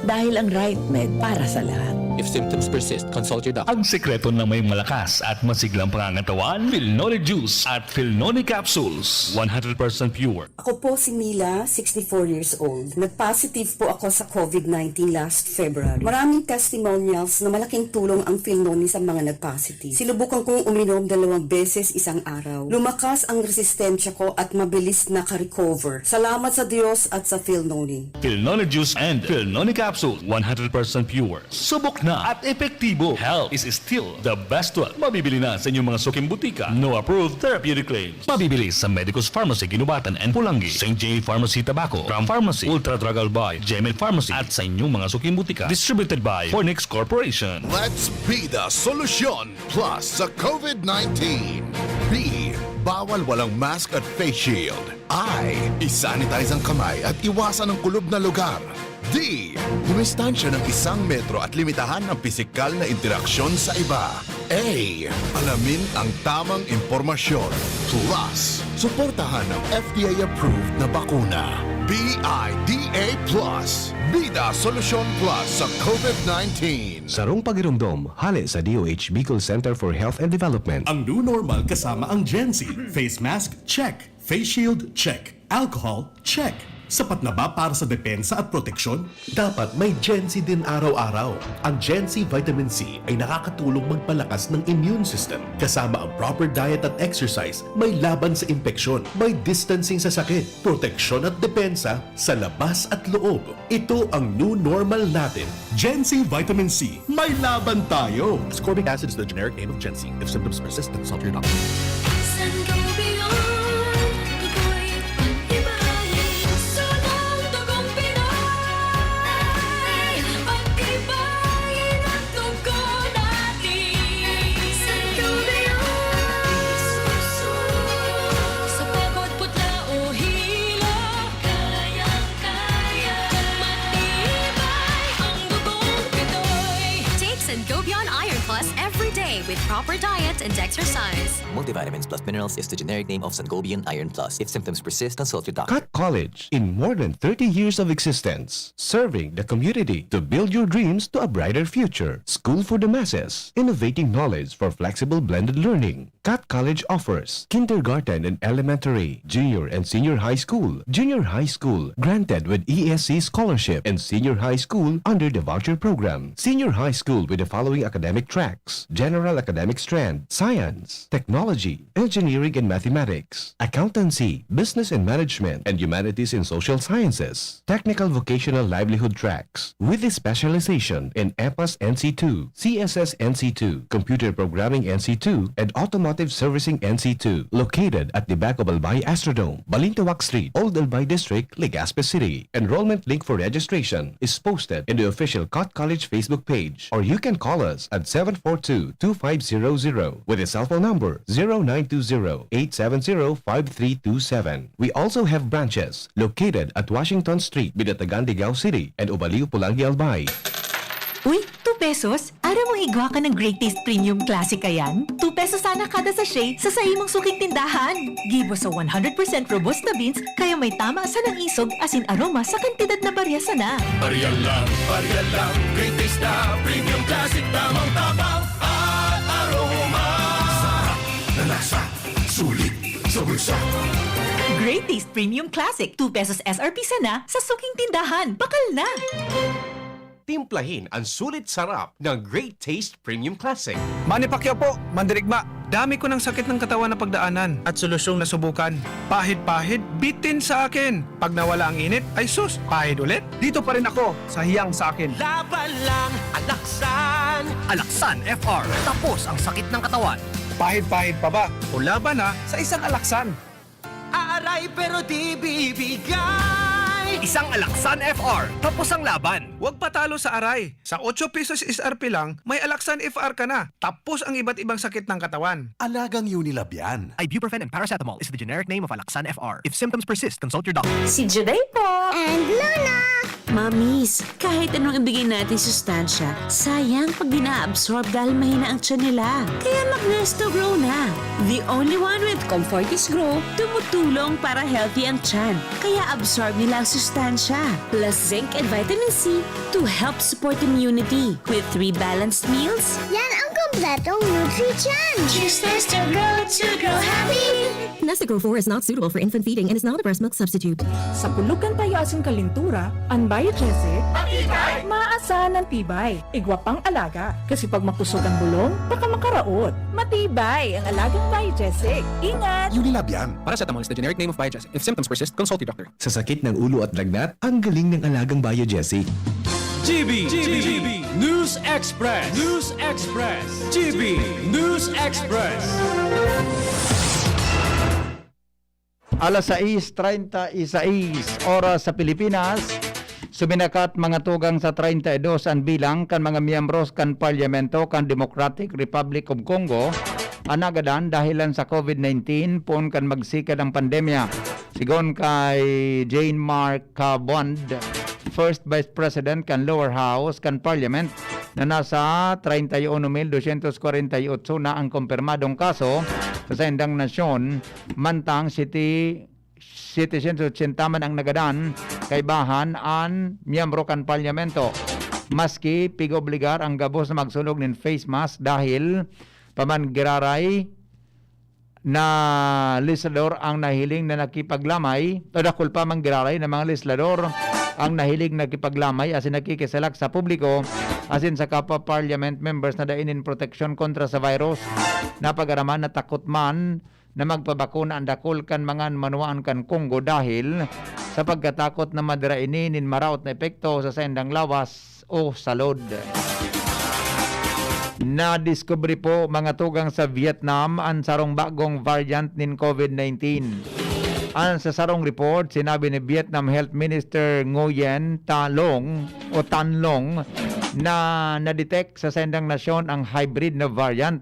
Dahil ang RightMed para sa lahat. If symptoms persist, consult your doctor. Ang sekreto ng may malakas at masiglang pangangatawan, Filnonic Juice at Filnonic Capsules. One hundred percent pure. Ako po si Mila, sixty-four years old. Nag-positive po ako sa covid nineteen last February. Maraming testimonials na malaking tulong ang Filnoni sa mga nag-positive. Sinubukan kong uminom dalawang beses isang araw. Lumakas ang resistensya ko at mabilis naka-recover. Salamat sa Diyos at sa Filnoni. Filnoni Juice and Filnoni Capsule, one hundred percent pure. Subok na at epektibo. Health is still the best wealth. Mabibili na sa inyong mga suking butika. No approved therapeutic claims. Mabibili sa Medicus Pharmacy, Guinobatan and Polangui, Saint J Pharmacy, Tabaco, Ram Pharmacy, Ultra Drug Albay, Jemel Pharmacy, at sa inyong mga suking butika. Distributed by Fornix Corporation. Let's be the solution plus sa covid nineteen. B, bawal walang mask at face shield. I, isanitize ang kamay at iwasan ang kulob na lugar. D, dumistansya ng isang metro at limitahan ang pisikal na interaksyon sa iba. A, alamin ang tamang impormasyon. Plus, suportahan ang F D A-approved na bakuna. B I D A plus. Bida Solusyon Plus sa covid nineteen. Sarong pagiromdom, hale sa D O H Bicol Center for Health and Development. Ang new normal kasama ang Gen Z. Face mask, check. Face shield, check. Alcohol, check. Sapat na ba para sa depensa at proteksyon? Dapat may Gen Z din araw-araw. Ang Gen Z Vitamin C ay nakakatulong magpalakas ng immune system. Kasama ang proper diet at exercise, may laban sa impeksyon, may distancing sa sakit, proteksyon at depensa sa labas at loob. Ito ang new normal natin. Gen Z Vitamin C, may laban tayo! Ascorbic acid is the generic name of Gen Z. If symptoms persist, consult your doctor. Sangobion, ako'y pag-ibahin. Puso ng dugong Pinoy. Pag-ibahin ang dugo natin. Sangobion. Sa pagod, putla o hilo. Kayang-kaya. Matibay ang dugong Pinoy. Take Sangobion Iron Plus every day with proper diet and exercise. Multivitamins plus minerals is the generic name of Sangobion Iron Plus. If symptoms persist, consult your doctor. Cat College, in more than thirty years of existence, serving the community to build your dreams to a brighter future. School for the masses, innovating knowledge for flexible blended learning. Cat College offers kindergarten and elementary, junior and senior high school, junior high school granted with E S C scholarship, and senior high school under the voucher program. Senior high school with the following academic tracks: general academic strand, science, technology, engineering and mathematics, accountancy, business and management, and humanities and social sciences. Technical vocational livelihood tracks with a specialization in EPAS N C two, C S S N C two, computer programming N C two, and automotive Automotive Servicing N C two, located at the back of Albay Astrodome, Balintawak Street, Old Albay District, Legazpi City. Enrollment link for registration is posted in the official Cut College Facebook page, or you can call us at seven four two, two five zero zero with a cell phone number zero nine two zero, eight seven zero, five three two seven. We also have branches located at Washington Street, Binatagan, Digao City, and Ubaliw, Pulangi, Albay. Uy, two pesos? Aram mo igwa ka ng Great Taste Premium Classic kayan? Two pesos sana kada sachet sa saimong suking tindahan. Gibo sa one hundred percent Robusta beans, kaya may tama sanang isog asin aroma sa kantidad na barya sana. Barya lang, barya lang, Great Taste na Premium Classic, tamang tabang at aroma. Sarap na lasa, sulit sa bulsa. Great Taste Premium Classic, two pesos S R P sana sa suking tindahan. Bakal na! Timplahin ang sulit sarap ng Great Taste Premium Classic. Manny Pacquiao po, mandirigma. Dami ko ng sakit ng katawan na pagdaanan at solusyong nasubukan. Pahid-pahid, bitin sa akin. Pag nawala ang init, ay sus, pahid ulit. Dito pa rin ako sa hiyang sa akin. Laban lang, Alaksan. Alaksan F R. Tapos ang sakit ng katawan. Pahid-pahid pa ba? O laban na sa isang Alaksan. Aaray pero di bibigay. Isang Alaksan F R, tapos ang laban. Huwag patalo sa aray. Sa otso pesos S R P lang, may Alaksan F R ka na. Tapos ang iba't ibang sakit ng katawan. Alagang Unilab yan. Ibuprofen and paracetamol is the generic name of Alaksan F R. If symptoms persist, consult your doctor. Si Juday po. And Luna. Mamis, kahit anong ibigay natin sustansya, sayang pag di na-absorb dahil mahina ang tiyan nila. Kaya mag-Nesto Grow na. The only one with Comfortis Grow, tumutulong para healthy ang tiyan. Kaya absorb nila ang sustansya. Plus zinc and vitamin C to help support immunity. With three balanced meals, yan ang kompletong nutri-tiyan. Choose Nesto Grow to grow happy. Nesto Grow four is not suitable for infant feeding and is not a breast milk substitute. Sa pulog kan payo asin kalintura, an Biogesic, matibay! Maasan ang tibay. Igwa pang alaga. Kasi pag makusog ang bulong, baka makaraot. Matibay ang alagang Biogesic. Ingat! Unilab yan. Paracetamol is the generic name of Biogesic. If symptoms persist, consult your doctor. Sa sakit ng ulo at lagnat, ang galing ng alagang Biogesic. G B, G B, News Express, News Express, G B, News Express. Alas sais treinta y seis oras sa Pilipinas, suminakat mga tugang sa treinta y dos an bilang kan mga miyembros kan Parlamento kan Democratic Republic of Congo an nagadan dahelan sa COVID nineteen poon kan magsikad ang pandemya. Sigon kay Jane Mark Kabond, First Vice President kan Lower House kan Parliament, na nasa treinta y uno mil doscientos cuarenta y ocho na ang kumpirmadong kaso sa saindang nasyon, mantang siti-, setecientos ochenta man ang nagadan, kaibahan an miyembro kan Parlamento. Maski pig-obligar ang gabos na magsunog nin face mask dahil pa man giraray na legislador ang nahiling na nakipaglamay, o dakul pa man giraray na mga legislador ang nahiling nakipaglamay asin nakikisalak sa publiko asin sa kapwa parliament members na dai nin proteksyon kontra sa virus. Napag-araman na takot man na magpabakuna an dakul kan mga manwaan kan Congo dahil sa pagkatakot na madara ini nin maraot na epekto sa saindang lawas o salud. Nadiskubre po, mga tugang, sa Vietnam an sarong bagong variant nin COVID nineteen. An sa sarong report, sinabi ni Vietnam Health Minister Nguyen Ta Long o Tan Long na na-detect sa saindang nasyon ang hybrid na variant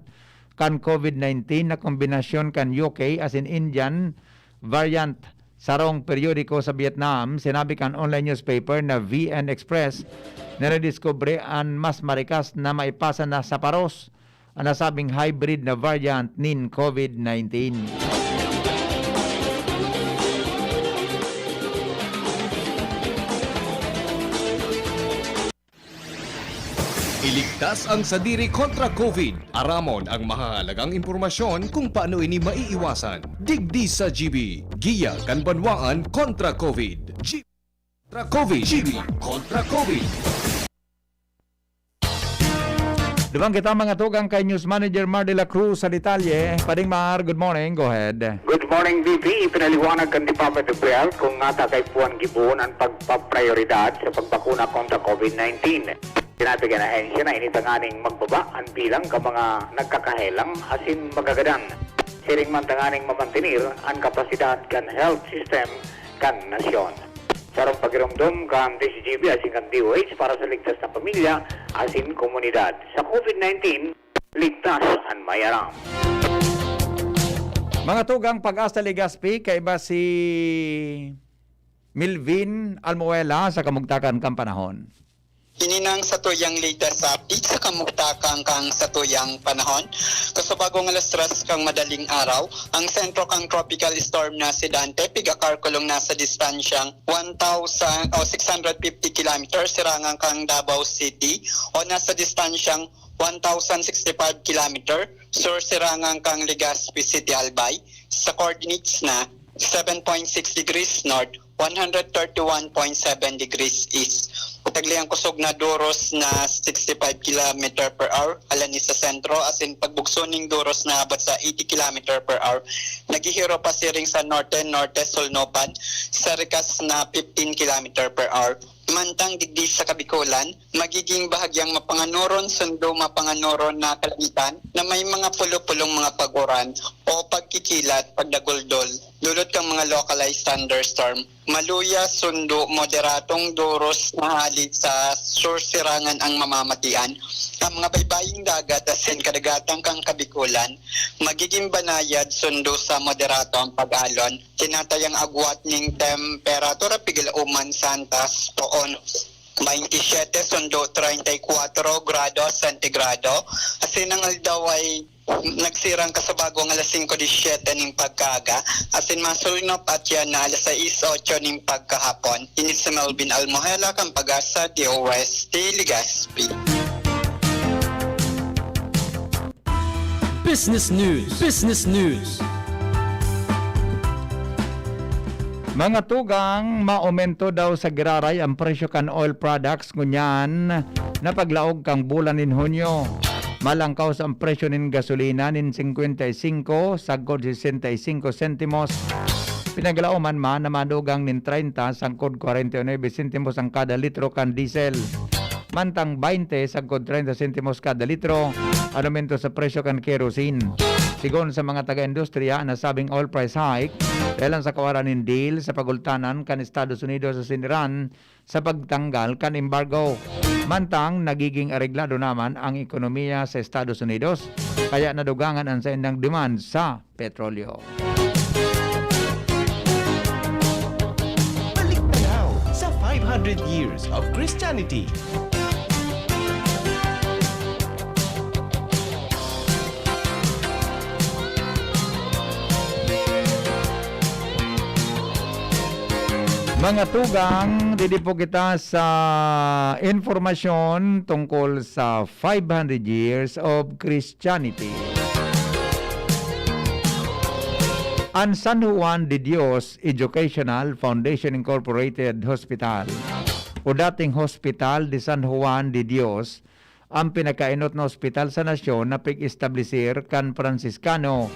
kan COVID nineteen na kombinasyon kan U K asin Indian variant. Sarong periodiko sa Vietnam, sinabi kan online newspaper na V N Express na nadiskubre an mas marikas na maipasa na sa paros an nasabing hybrid na variant nin COVID nineteen. Iligtas ang sadiri kontra COVID. Aramon ang mahahalagang impormasyon kung paano ini maiiwasan. Digdi sa G B, giya kan banwaan kontra COVID. G-, kontra COVID. G B, kontra COVID. Duman kita, mga tugang, kay News Manager Mar de la Cruz sa detalye. Pading Mar, good morning. Go ahead. Good morning, B P. Ipinaliwanag kan Department of Health kung ngata kaipuhan gibohon an pagpaprayoridad sa pagbakuna kontra COVID nineteen. Sinabi kan ahensya na ini tanganing magbaba an bilang kan mga nagkakahelang asin magagadan Siring man tanganing mamantener an kapasidad kan health system kan nasyon. Sarong pagiromdom kan D Z G B asin kan D O H para sa ligtas na pamilya asin komunidad. Sa COVID nineteen, ligtas an may aram. Mga tugang, Pag-asa Legazpi, kaiba si Milvin Almuela sa kamugtakan kan panahon. Ini nang satuyang latest update sa kamugtakan kan satuyang panahon. Kasubagong alas tres kan madaling araw, ang sentro kan Tropical Storm na si Dante pigakalkulong nasa distansyang one thousand o six hundred fifty kilometers sirangan kan Davao City o nasa distansyang one thousand sixty-five kilometer sur sirangan kan Legazpi City, Albay, sa coordinates na seven point six degrees north, one hundred thirty-one point seven degrees east. Tagli an kusog na duros na sixty-five kilometer per hour, halani sa sentro, asin pagbugso ning duros na abot sa eighty kilometer per hour. Naghihiro pa siring sa norte-norte sulnupan, sa rikas na fifteen kilometer per hour. Mantang digdi sa Kabikolan, magiging bahagyang mapanganoron sundo mapanganoron na kalangitan na may mga pulo-pulong mga pag-uran o pagkikilat, pagdaguldol, dulot kan mga localized thunderstorm, maluya sundo moderadong duros na hali sa sur sirangan ang mamamatian. Ang mga baybaying dagat asin kadagatan kan Kabikolan magiging banayad sundo sa moderado ang pag-alon. Tinatayang agwat ning temperatura pigil uman sa antas poon. Baintisiyete sundo treinta y cuatro grado sentigrado. Asin ang aldaw ay nagsirang kasabagong alas singko disyete ning pagkaaga. Asin masulnop at yan na alas sais otso ning pagkahapon. Ini si Melvin Almohela kan Pag-asa, D O S T, Legazpi. Business News. Business News. Mga tugang, maomento daw sa giraray ang presyo kan oil products ngunyan na paglaog kan bulan nin Hunyo. Malangkaw sa ang presyo nin gasolina nin singkwenta y singko sagkod sesenta y singko sentimos. Pinaglaoman man na madugang nin treinta sagkod kwarenta y nuebe sentimos ang kada litro kan diesel. Mantang baynte sagkod treinta sentimos kada litro an aumento sa presyo kan kerosene. Sigon sa mga taga-industriya, an nasabing oil price hike dahelan sa kawaran nin deal sa pagultanan kan Estados Unidos asin Iran sa pagtanggal kan embargo. Mantang nagiging areglado naman ang ekonomiya sa Estados Unidos, kaya nadugangan an saindang demand sa petrolyo. Balik tanaw sa five hundred years of Christianity. Mga tugang, didi po kita sa impormasyon tungkol sa five hundred years of Christianity. An San Juan de Dios Educational Foundation Incorporated Hospital o dating Hospital de San Juan de Dios, ang pinakaenot na ospital sa nasyon na pig-establisir kan Pransiskano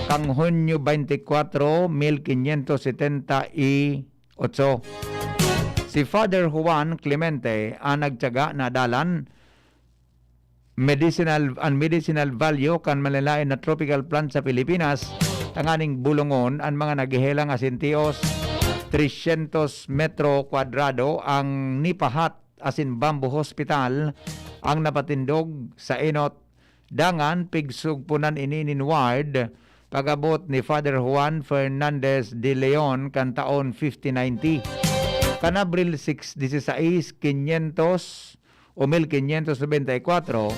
kan Hunyo twenty-four, mil quinientos setenta y ocho. Si Father Juan Clemente ang nagtiyaga na dalan medicinal, an medicinal value kan malalain na tropical plant sa Pilipinas, tanganing bulongon an mga naghehelang asin tios, trescientos metro kwadrado ang nipahat asin bamboo hospital ang napatindog sa enot. Dangan, pigsugponan ini nin ward, pag-abot ni Father Juan Fernandez de Leon kan taon fifty ninety. Kan Abril six, dieciséis, quinientos o mil quinientos noventa y cuatro,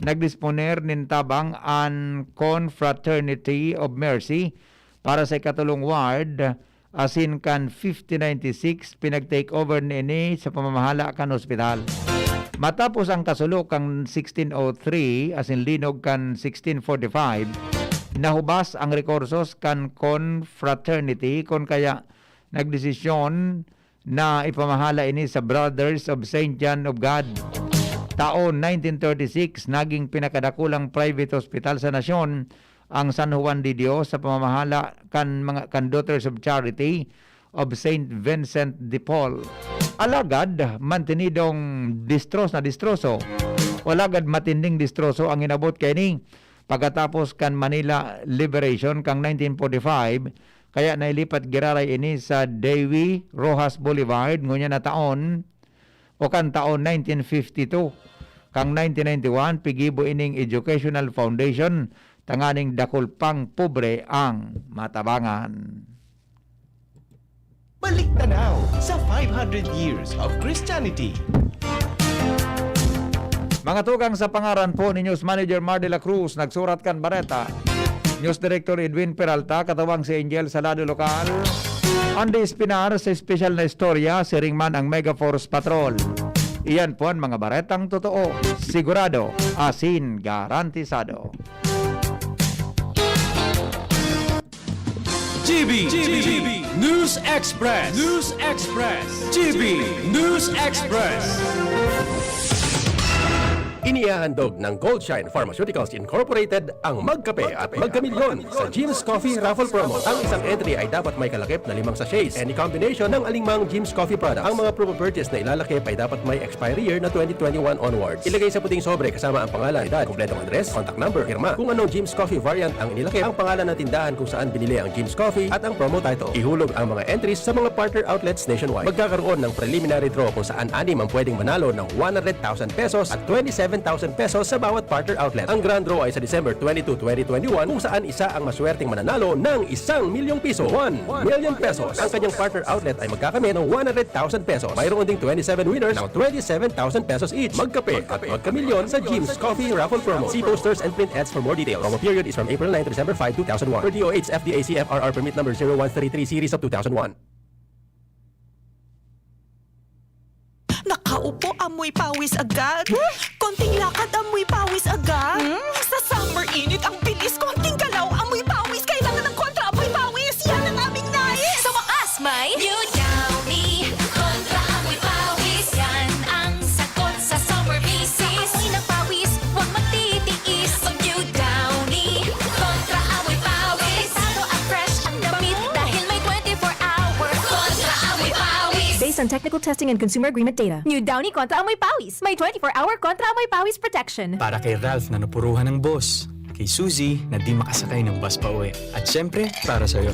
nagdisponer nin tabang an Confraternity of Mercy para sa ikatulong ward, asin kan fifty ninety-six, pinag-take over niini sa pamamahala kan ospital. Matapos ang kasulo kan sixteen oh three, asin linog kan sixteen forty-five, nahubas ang rekursos kan Confraternity, kun kaya nagdesisyon na ipamahala ini sa Brothers of Saint John of God. Taon nineteen thirty-six, naging pinakadakulang private hospital sa nasyon ang San Juan de Dios sa pamamahala kan mga, kan Daughters of Charity of Saint Vincent de Paul. Alagad, mantinidong distros na distroso. O alagad, matinding distroso ang inabot kaini pagkatapos kan Manila Liberation kan nineteen forty-five, kaya nailipat giraray ini sa Davie Roxas Boulevard ngunyan na taon, o kan taon nineteen fifty-two. Kan nineteen ninety-one, pigibo ining educational foundation tanganing dakul pang pobre ang matabangan. Balik tanaw sa five hundred years of Christianity. Mga tugang, sa pangaran po ni News Manager Mar de la Cruz, nagsurat kan bareta, News Director Edwin Peralta, katuwang si Angel Salado Local, Andy Espinar sa espesyal na istorya, siring man ang Mega Force Patrol. Iyan po ang mga baretang totoo, sigurado, asin garantisado. G B, G B, News Express, News Express, G B News Express. Inihahandog ng Goldshine Pharmaceuticals Incorporated ang Magkape at Magkamilyon sa Jim's Coffee Raffle Promo. Ang isang entry ay dapat may kalakip na limang sachets. Any combination ng alingmang Jim's Coffee product. Ang mga promo purchase na ilalakip ay dapat may expiry year na twenty twenty-one onwards. Ilagay sa puting sobre kasama ang pangalan, edad, kompletong address, contact number, pirma. Kung anong Jim's Coffee variant ang inilakip, ang pangalan ng tindahan kung saan binili ang Jim's Coffee at ang promo title. Ihulog ang mga entries sa mga partner outlets nationwide. Magkakaroon ng preliminary draw kung saan anim ang pwedeng manalo ng one hundred thousand pesos at twenty-seven thousand pesos sa bawat partner outlet. Ang grand draw ay sa December twenty-two, twenty twenty-one, kung saan isa ang maswerteng mananalo ng isang milyong piso, one million pesos. Ang kanyang partner outlet ay magkakamit ng one hundred thousand pesos. Mayroon ding twenty-seven winners ng twenty-seven thousand pesos each. Magkape at magkamilyon sa Jim's Coffee Raffle Promo. See posters and print ads for more details. Promo period is from April nine to December five, two thousand one. Per D O H F D A C F R R permit number zero one three three series of two thousand one. Nakaupo, amoy pawis agad. Konting lakad, amoy pawis agad. Sa summer init, ang bilis. Konting galaw, amoy pawis. Kailangan ng kontra amoy pawis. Yan ang aming nais. Sa wakas, may New Downy Kontra Amoy Pawis. Yan ang sagot sa summer basis. Amoy ng pawis, huwag magtitiis. Mag New Downy Kontra Amoy Pawis. Delikado at fresh ang damit dahil may twenty-four hour Kontra Amoy Pawis. Based on technical testing and consumer agreement data. New Downy Kontra Amoy Pawis. May twenty-four hour Kontra Amoy Pawis protection. Para kay Ralph na napuruhan ng boss, kay Suzy na di makasakay ng bus pa uwi, at syempre, para sa'yo.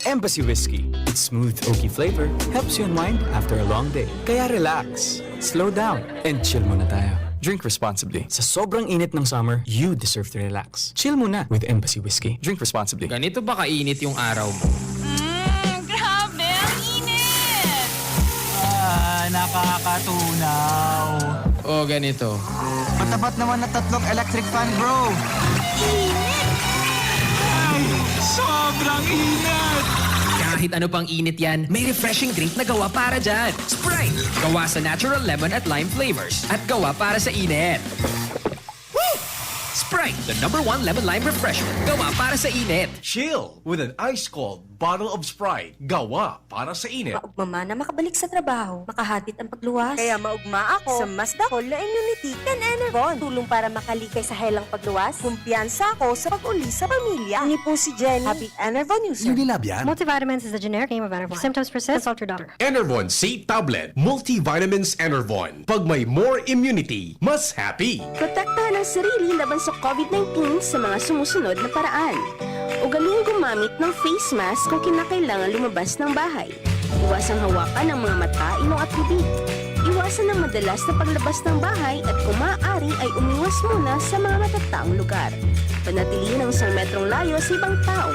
Embassy Whiskey. Its smooth, oaky flavor helps you unwind after a long day. Kaya relax, slow down, and chill muna tayo. Drink responsibly. Sa sobrang init ng summer, you deserve to relax. Chill muna with Embassy Whiskey. Drink responsibly. Ganito ba kainit yung araw mo? Mm, grabe! Ang init! Ah, nakakatunaw. O ganito. Matapat naman na tatlong electric fan, bro. Init! Ay, sobrang init! Kahit ano pang init yan, may refreshing drink na gawa para dyan. Sprite! Gawa sa natural lemon at lime flavors. At gawa para sa init. Sprite, the number one lemon lime refresher. Gawa para sa init. Chill with an ice-cold bottle of Sprite. Gawa para sa init. Maugma man na makabalik sa trabaho, makahatid ang pagluwas. Kaya maugma ako sa mas dakul na immunity kan Enervon. Tulong para makalikay sa helang pagluwas. Kumpiyansa ako sa pag-uli sa pamilya. Ini po si Jenny, happy Enervon user. Unilab yan. Multivitamins is the generic name of Enervon. If symptoms persist, consult your doctor. Enervon C Tablet. Multivitamins Enervon. Pag may more immunity, mas happy. Protektahan ang sarili laban sa COVID nineteen sa mga sumusunod na paraan. Ugaliing gumamit ng face mask kung kinakailangan lumabas ng bahay. Iwasang hawakan ang mga mata, ilong at bibig. Iwasan ang madalas na paglabas ng bahay at kung maaari ay umiwas muna sa mga matataong lugar. Panatilihin ang isang metrong layo sa ibang tao.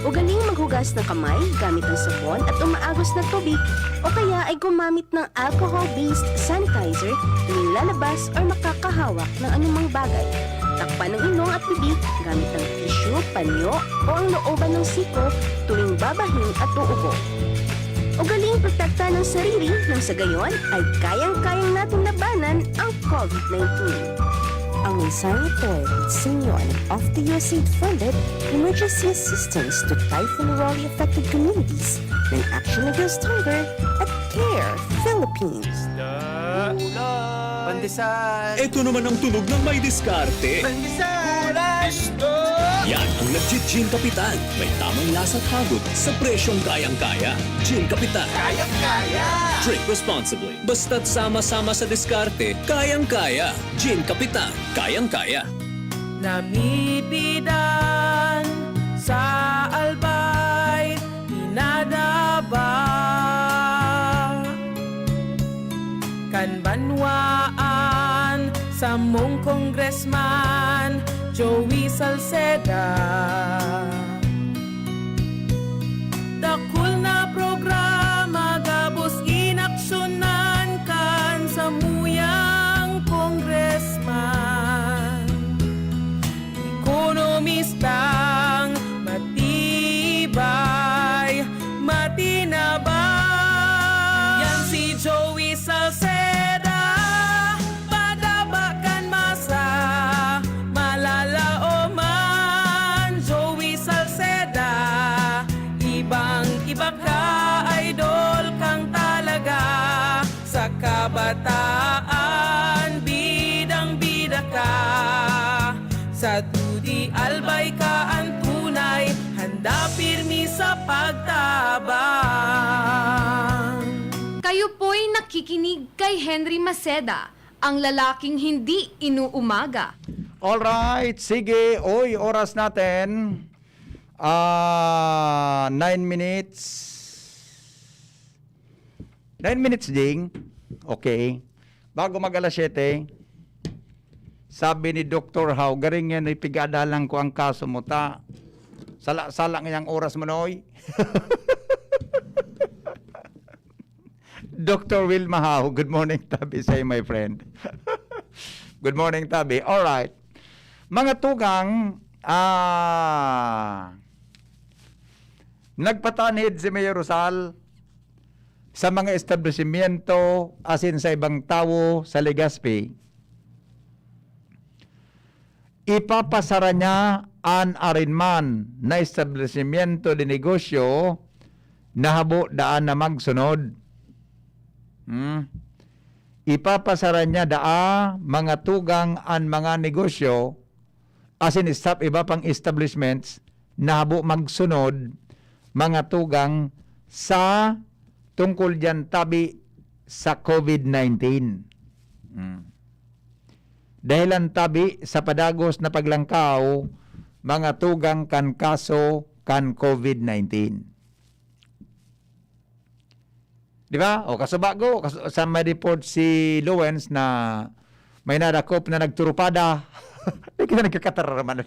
Ugaliing maghugas ng kamay gamit ang sabon at umaagos na tubig o kaya ay gumamit ng alcohol-based sanitizer tuwing lalabas or makakahawak ng anumang bagay. Takpan ang ilong at bibig gamit ang tissue, panyo o ang looban ng siko tuwing babahin at uubo. Ugaliing protektahan ang sarili nang sa gayon ay kayang-kayang natin labanan ang COVID nineteen. Ang mensaheng ito ay hatid sa inyo ng F D U S aid-funded Emergency Assistance to Typhoon Rolly Affected Communities ng Action Against Hunger at CARE Philippines. Pandesal! Ito naman ang tunog ng may diskarte. Pandesal! Yan ang nagji-Gin Kapitan. May tamang lasa at hagod sa presyong kayang-kaya. Gin Kapitan. Kayang-kaya! Drink responsibly. Basta't sama-sama sa diskarte, kayang-kaya. Gin Kapitan. Kayang-kaya. Namibidan sa Albay, pinadaba kan banwaan, samong congressman, Joey Salceda. Dakul na programa gabos inaksyonan kan samuyang congressman. Ekonomistang matibay, matinabang. Yan si Joey Salceda, padaba kan masa, malalaoman. Joey Salceda, ibang-iba ka, idol kang talaga. Sa kabataan, bidang-bida ka. Sa dudi, Albay ka an tunay, handa pirmi sa pagtabang. Kayo po'y nakikinig kay Henry Maceda, ang lalaking hindi inuumaga. Alright, sige. Oy, oras natin. Ah, nine minutes. Nine minutes, Jing. Okay. Bago mag alas siyete, sabi ni Doktor How, garing yan, ipigadalan ko ang kaso mo, ta. Sala-sala ngayang oras mo, Noy. Doktor Wilma How, good morning, tabi sa'yo, my friend. Good morning, tabi. Alright. Mga tugang, ah, nagpatanid si Mayor Rosal sa mga establishmento asin sa ibang tawo sa Legazpi. Ipapasara niya an arinman na establishmento de negosyo na habo daan na magsunod. Hmm. Ipapasara niya daa mga tugang an mga negosyo asin stop iba pang establishments na habo magsunod mga tugang sa tungkol diyan tabi sa COVID nineteen. Hmm. Dahilan tabi sa padagos na paglangkaw mga tugang kan kaso kan COVID nineteen. Di ba? O kasubago, kas- sa may report si Lawrence na may nadakop na nagturupada. Di kita nagkakatararaman.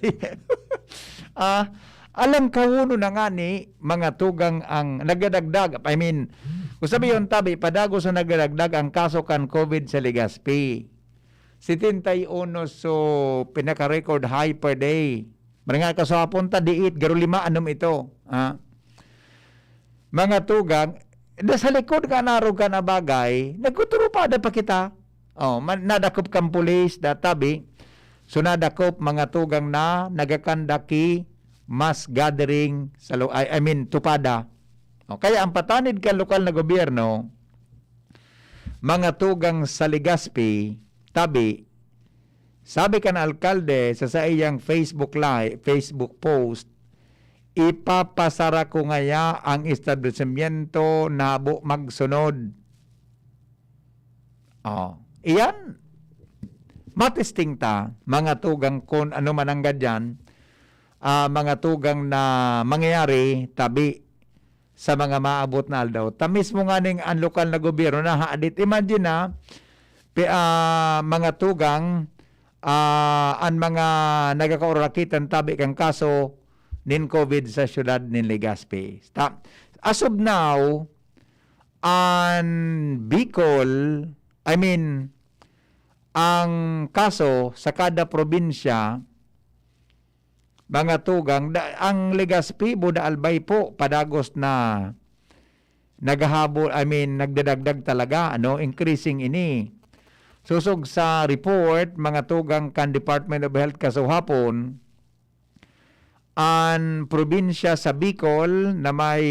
Ah, alang kahuno na nga ni mga tugang ang nagdadagdag. I mean, kung sabi yun, tabi, padagos na nagdadagdag ang kaso kan COVID sa Legazpi. Setenta y uno, so pinaka-record high per day. Maringa ka sa hapon ta, diit, garo lima, anom ito. Ha? Mga tugang, da sa likod ka narog ka na bagay, nagkuturupada pa kita. Oh, man, nadakop kang pulis, da tabi. So nadakop mga tugang na nagakandaki mass gathering sa lo-, I, I mean, tupada. Oh, kaya ang patanid kan lokal na gobyerno, mga tugang sa Legazpi, tabi, sabi kan alkalde sa saiyang Facebook Live, Facebook post, "Ipapasara ko ngaya ang establishmento na habo magsunod." Oh, iyan, matesting ta, mga tugang, kun ano man ang gadyan, ah, mga tugang na mangyayari, tabi, sa mga maabot na aldaw. Ta mismo nga ning an lokal na gobyerno nahadit. Imagine na, pi-, ah, mga tugang, ah, an mga nagakaurakitan tabi kan kaso nin COVID sa siyudad nin Legazpi. Ta, as of now, an Bicol, I mean, ang kaso sa kada probinsya, mga tugang, da, ang Legazpi, Buda Albay po, padagos na naghahabol, I mean, nagdadagdag talaga, ano, increasing ini. Sosog sa report, mga tugang kan Department of Health kasuhapon, an probinsya sa Bicol na may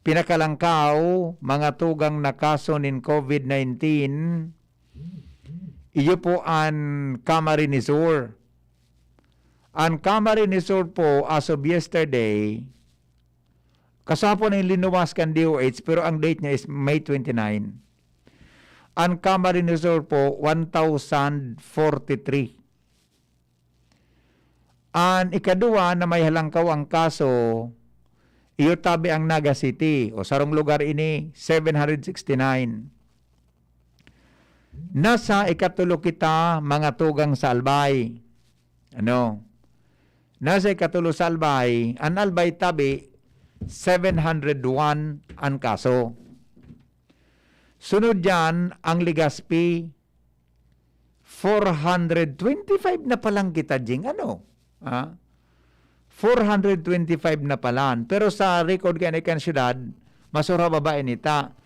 pinakalangkaw, mga tugang na kaso nin COVID nineteen, iyo po an Camarines Sur. An Camarines Sur po, as of yesterday, kasapon ay linuwas kan D O H, pero ang date niya is May twenty-nine. An Camarines Sur po, one thousand forty-three. An ikaduwa na may halangkaw ang kaso, iyo tabi ang Naga City, o sarong lugar ini, seven hundred sixty-nine. Nasa ikatulo kita, mga tugang sa Albay. Ano? Nasa ikatulo sa Albay, an Albay tabi, seven hundred one an kaso. Sunod diyan, ang Legazpi, four hundred twenty-five na palan kita, Jing, ano? Ha? Four hundred twenty-five na palan. Pero sa record kaya kan syudad, mas ora baba ini ta.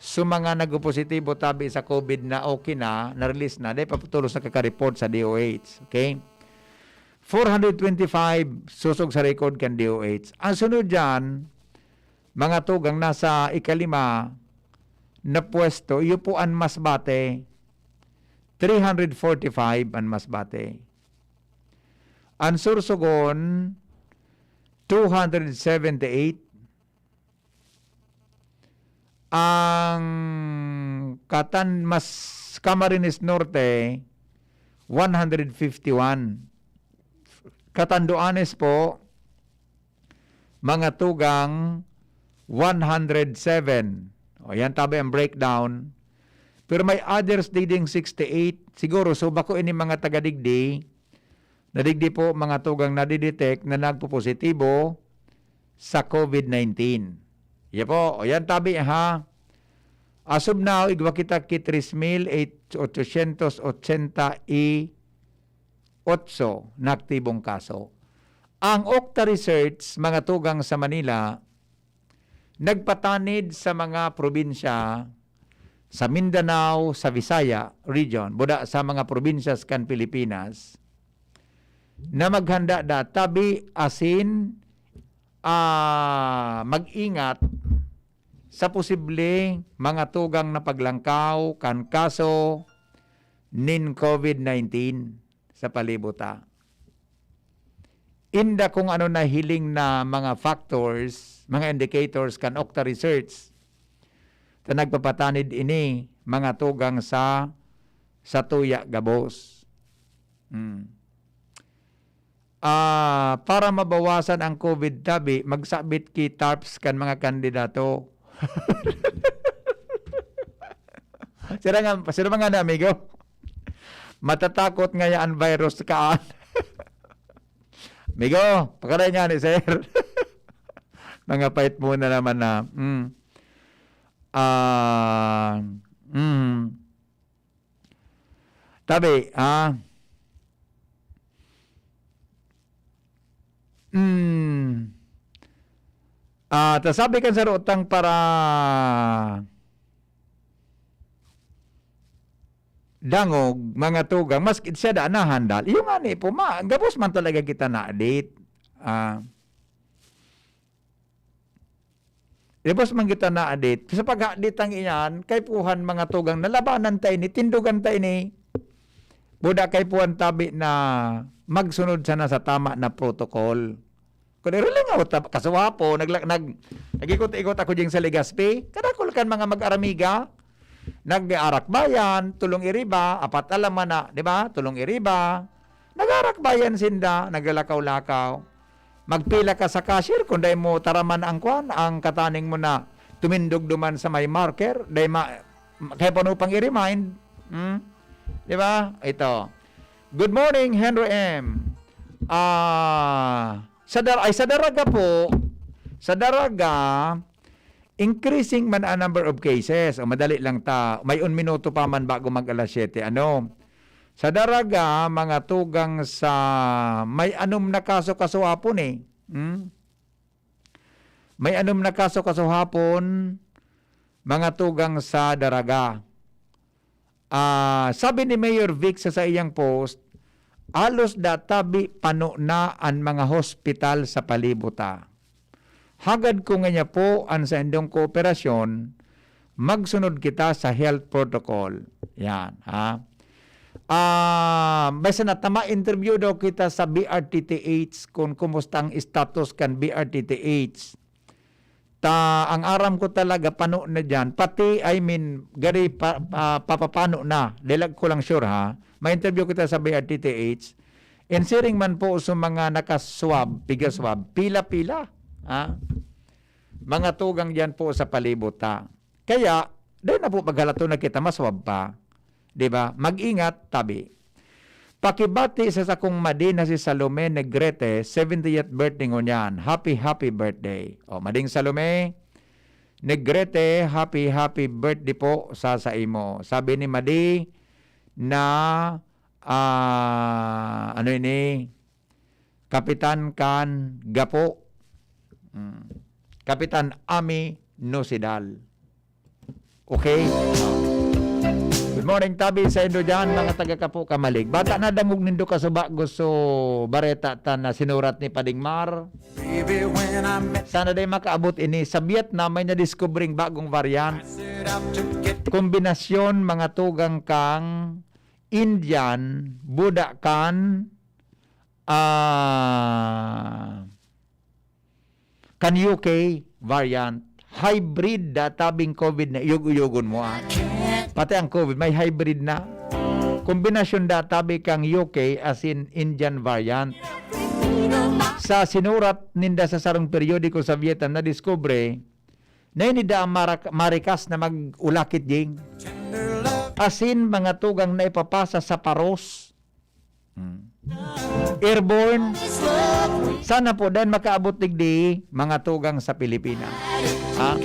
So, mga nagpositibo tabi sa COVID na okay na, na-release na, dai pa tolos nakakareport sa D O H. Okay? Four hundred twenty-five susog sa record kan D O H. Ang sunod diyan, mga tugang, nasa ikalima na pwesto, iyo po an Masbate, three hundred forty-five an Masbate. An Sorsogon, two hundred seventy-eight. Ang Catan-, mas, Camarines Norte, one hundred fifty-one. Catanduanes po, mga tugang, one hundred seven. O, yan tabi ang breakdown. Pero may others digding sixty-eight. Siguro, so bako ini mga taga digdi, na digdi po mga tugang nadidetect na nagpopositibo sa COVID nineteen. Iya po, o yan tabi ha. As of now, igwa kita ki tres mil ochocientos ochenta y otso na aktibong kaso. Ang Octa Research, mga tugang sa Manila, nagpatanid sa mga probinsya sa Mindanao, sa Visaya region, buda sa mga probinsyas kan Pilipinas, na maghanda da tabi asin, ah, mag-ingat sa posible mga tugang na paglangkaw kan kaso nin COVID nineteen sa palibot ta. Inda kung ano nahiling na mga factors, mga indicators kan Octa Research, ta nagpapatanid ini mga tugang sa, sa tuya gabos. Hmm. Ah, para mabawasan ang COVID tabi, magsabit ki tarps kan mga kandidato. Sira nga, sira mga na, amigo. Matatakot ngaya an virus kaan. Amigo, pakaray nga ni sir. Mga pait muna naman na. Mm. Ah, mm. Tabi, ah. Mm. Ah, ta sabi kan saro tang para dangog, mga tugang, maski siya da nahandal. Iyo ngani po, ma-, gabos man talaga kita na-date. Ah, gabos man kita na-date. Sa paghadit ang iyan, kaipuhan, mga tugang, nalabanan ta ini, tindogan ta ini. Buda kaipuhan tabi na magsunod sana sa tama na protocol. Kun irulingaw ta, kasuwapo, nagla-, nag-, nag-ikot-ikot ako diyang sa Legazpi. Kadakol kan mga mag-aramiga. Nag-aarakbayan, tulong iriba, apat alam man na, di ba? Tulong iriba. Nag-aarakbayan sinda, naglalakaw-lakaw. Magpila ka sa cashier, kung dai mo taraman ang kwan, ang kataning mo na tumindog duman sa may marker, dai ma-, kaya pa no pang i-remind. Hmm? Di ba? Ito. Good morning, Henry M. Ah, sa Dar-, ay, sa Daraga po, sa Daraga, increasing man ang number of cases. O, madali lang ta. May un minuto pa man bago mag alas siyete. Ano? Sa Daraga, mga tugang sa may anom na kaso kasuhapon eh. Hmm? May anom na kaso kasuhapon, mga tugang sa Daraga. Ah, sabi ni Mayor Vic sa saiyang post, "Halos da tabi pano na an mga hospital sa palibot ta. Hagad ko ngaya po an saindong kooperasyon, magsunod kita sa health protocol." Yan, ha? Ah, basta na tama, interview daw kita sa B R T T H kung kumusta ang status kan B R T T H. Ta, ang aram ko talaga, pano na diyan. Pati, I mean, gari pa, pa, papapano na. Dilag ko lang sure, ha. Ma-interview kita sa B R T T H. Ensiring man po sa mga nakaswab, pigaswab, pila-pila. Ha? Mga tugang diyan po sa palibot, ha? Kaya, dai na po paghalaton na kita maswab pa. Di ba? Mag-ingat, tabi. Pakibati sa sakong madi na si Salome Negrete, seventieth birthday ngunyan. Happy, happy birthday. O, Mading Salome Negrete, happy, happy birthday po sa, sa imo. Sabi ni Madi na, ah, ano ini? Kapitan kan Gapo. Mm. Kapitan Ami Nosidal. Okay? Good morning, tabi sa indo dyan, mga taga Kapo Kamalig. Bata na dangog nindo kasuba, gusto bareta ta na sinurat ni Pading Mar. Sana day makaabot ini. Sa Vietnam, may nadiskubring bagong variant. Kombinasyon, mga tugang kang Indian, Buda kan, ah, kan U K variant. Hybrid da tabing COVID na iyog-uyogon mo, ah. Pati ang COVID, may hybrid na. Kombinasyon da tabi kang U K asin Indian variant. Sa sinurat ninda sa sarong periodiko sa Vietnam, nadiskubre na ini da ang marak-, marikas na mag-ulakit ding. Asin mga tugang na ipapasa sa paros. Hmm. Airborne. Sana po, dahil makaabot digdi, mga tugang sa Pilipinas. Ha?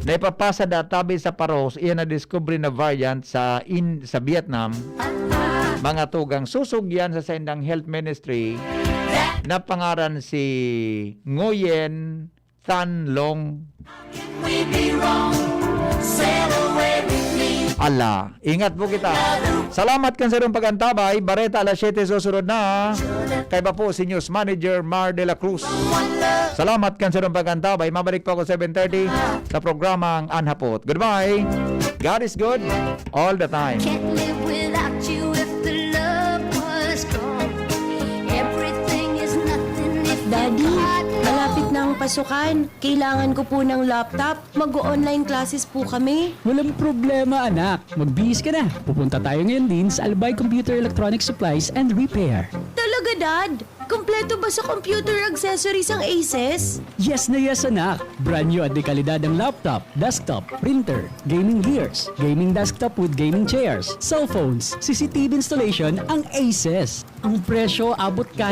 Naipapasa da tabi sa paros, iyan na discovery na variant sa, in, sa Vietnam. Mga tugang, susugyan sa sendang health ministry na pangaran si Nguyen Tan Long. Ala, ingat po kita. Salamat kan sarong pag-antabay. Bareta alas siyete susunod na. Kaiba po si News Manager Mar de la Cruz. Salamat kan sarong pag-antabay. Mabalik po ako seven thirty sa programang An Hapot. Goodbye. God is good all the time. Can't live without you if the love was gone. Everything is nothing if you Daddy, got no malapit na ang pasukan. Kailangan ko po ng laptop. Mag-o-online classes po kami. Walang problema, anak. Magbihis ka na. Pupunta tayo ngayon din sa Albay Computer Electronic Supplies and Repair. Talaga, Dad? Kompleto ba sa computer accessories ang Aces? Yes na yes, anak. Brand new at dekalidad ang laptop, desktop, printer, gaming gears, gaming desktop with gaming chairs, cellphones, C C T V installation ang Aces. Ang presyo abot ka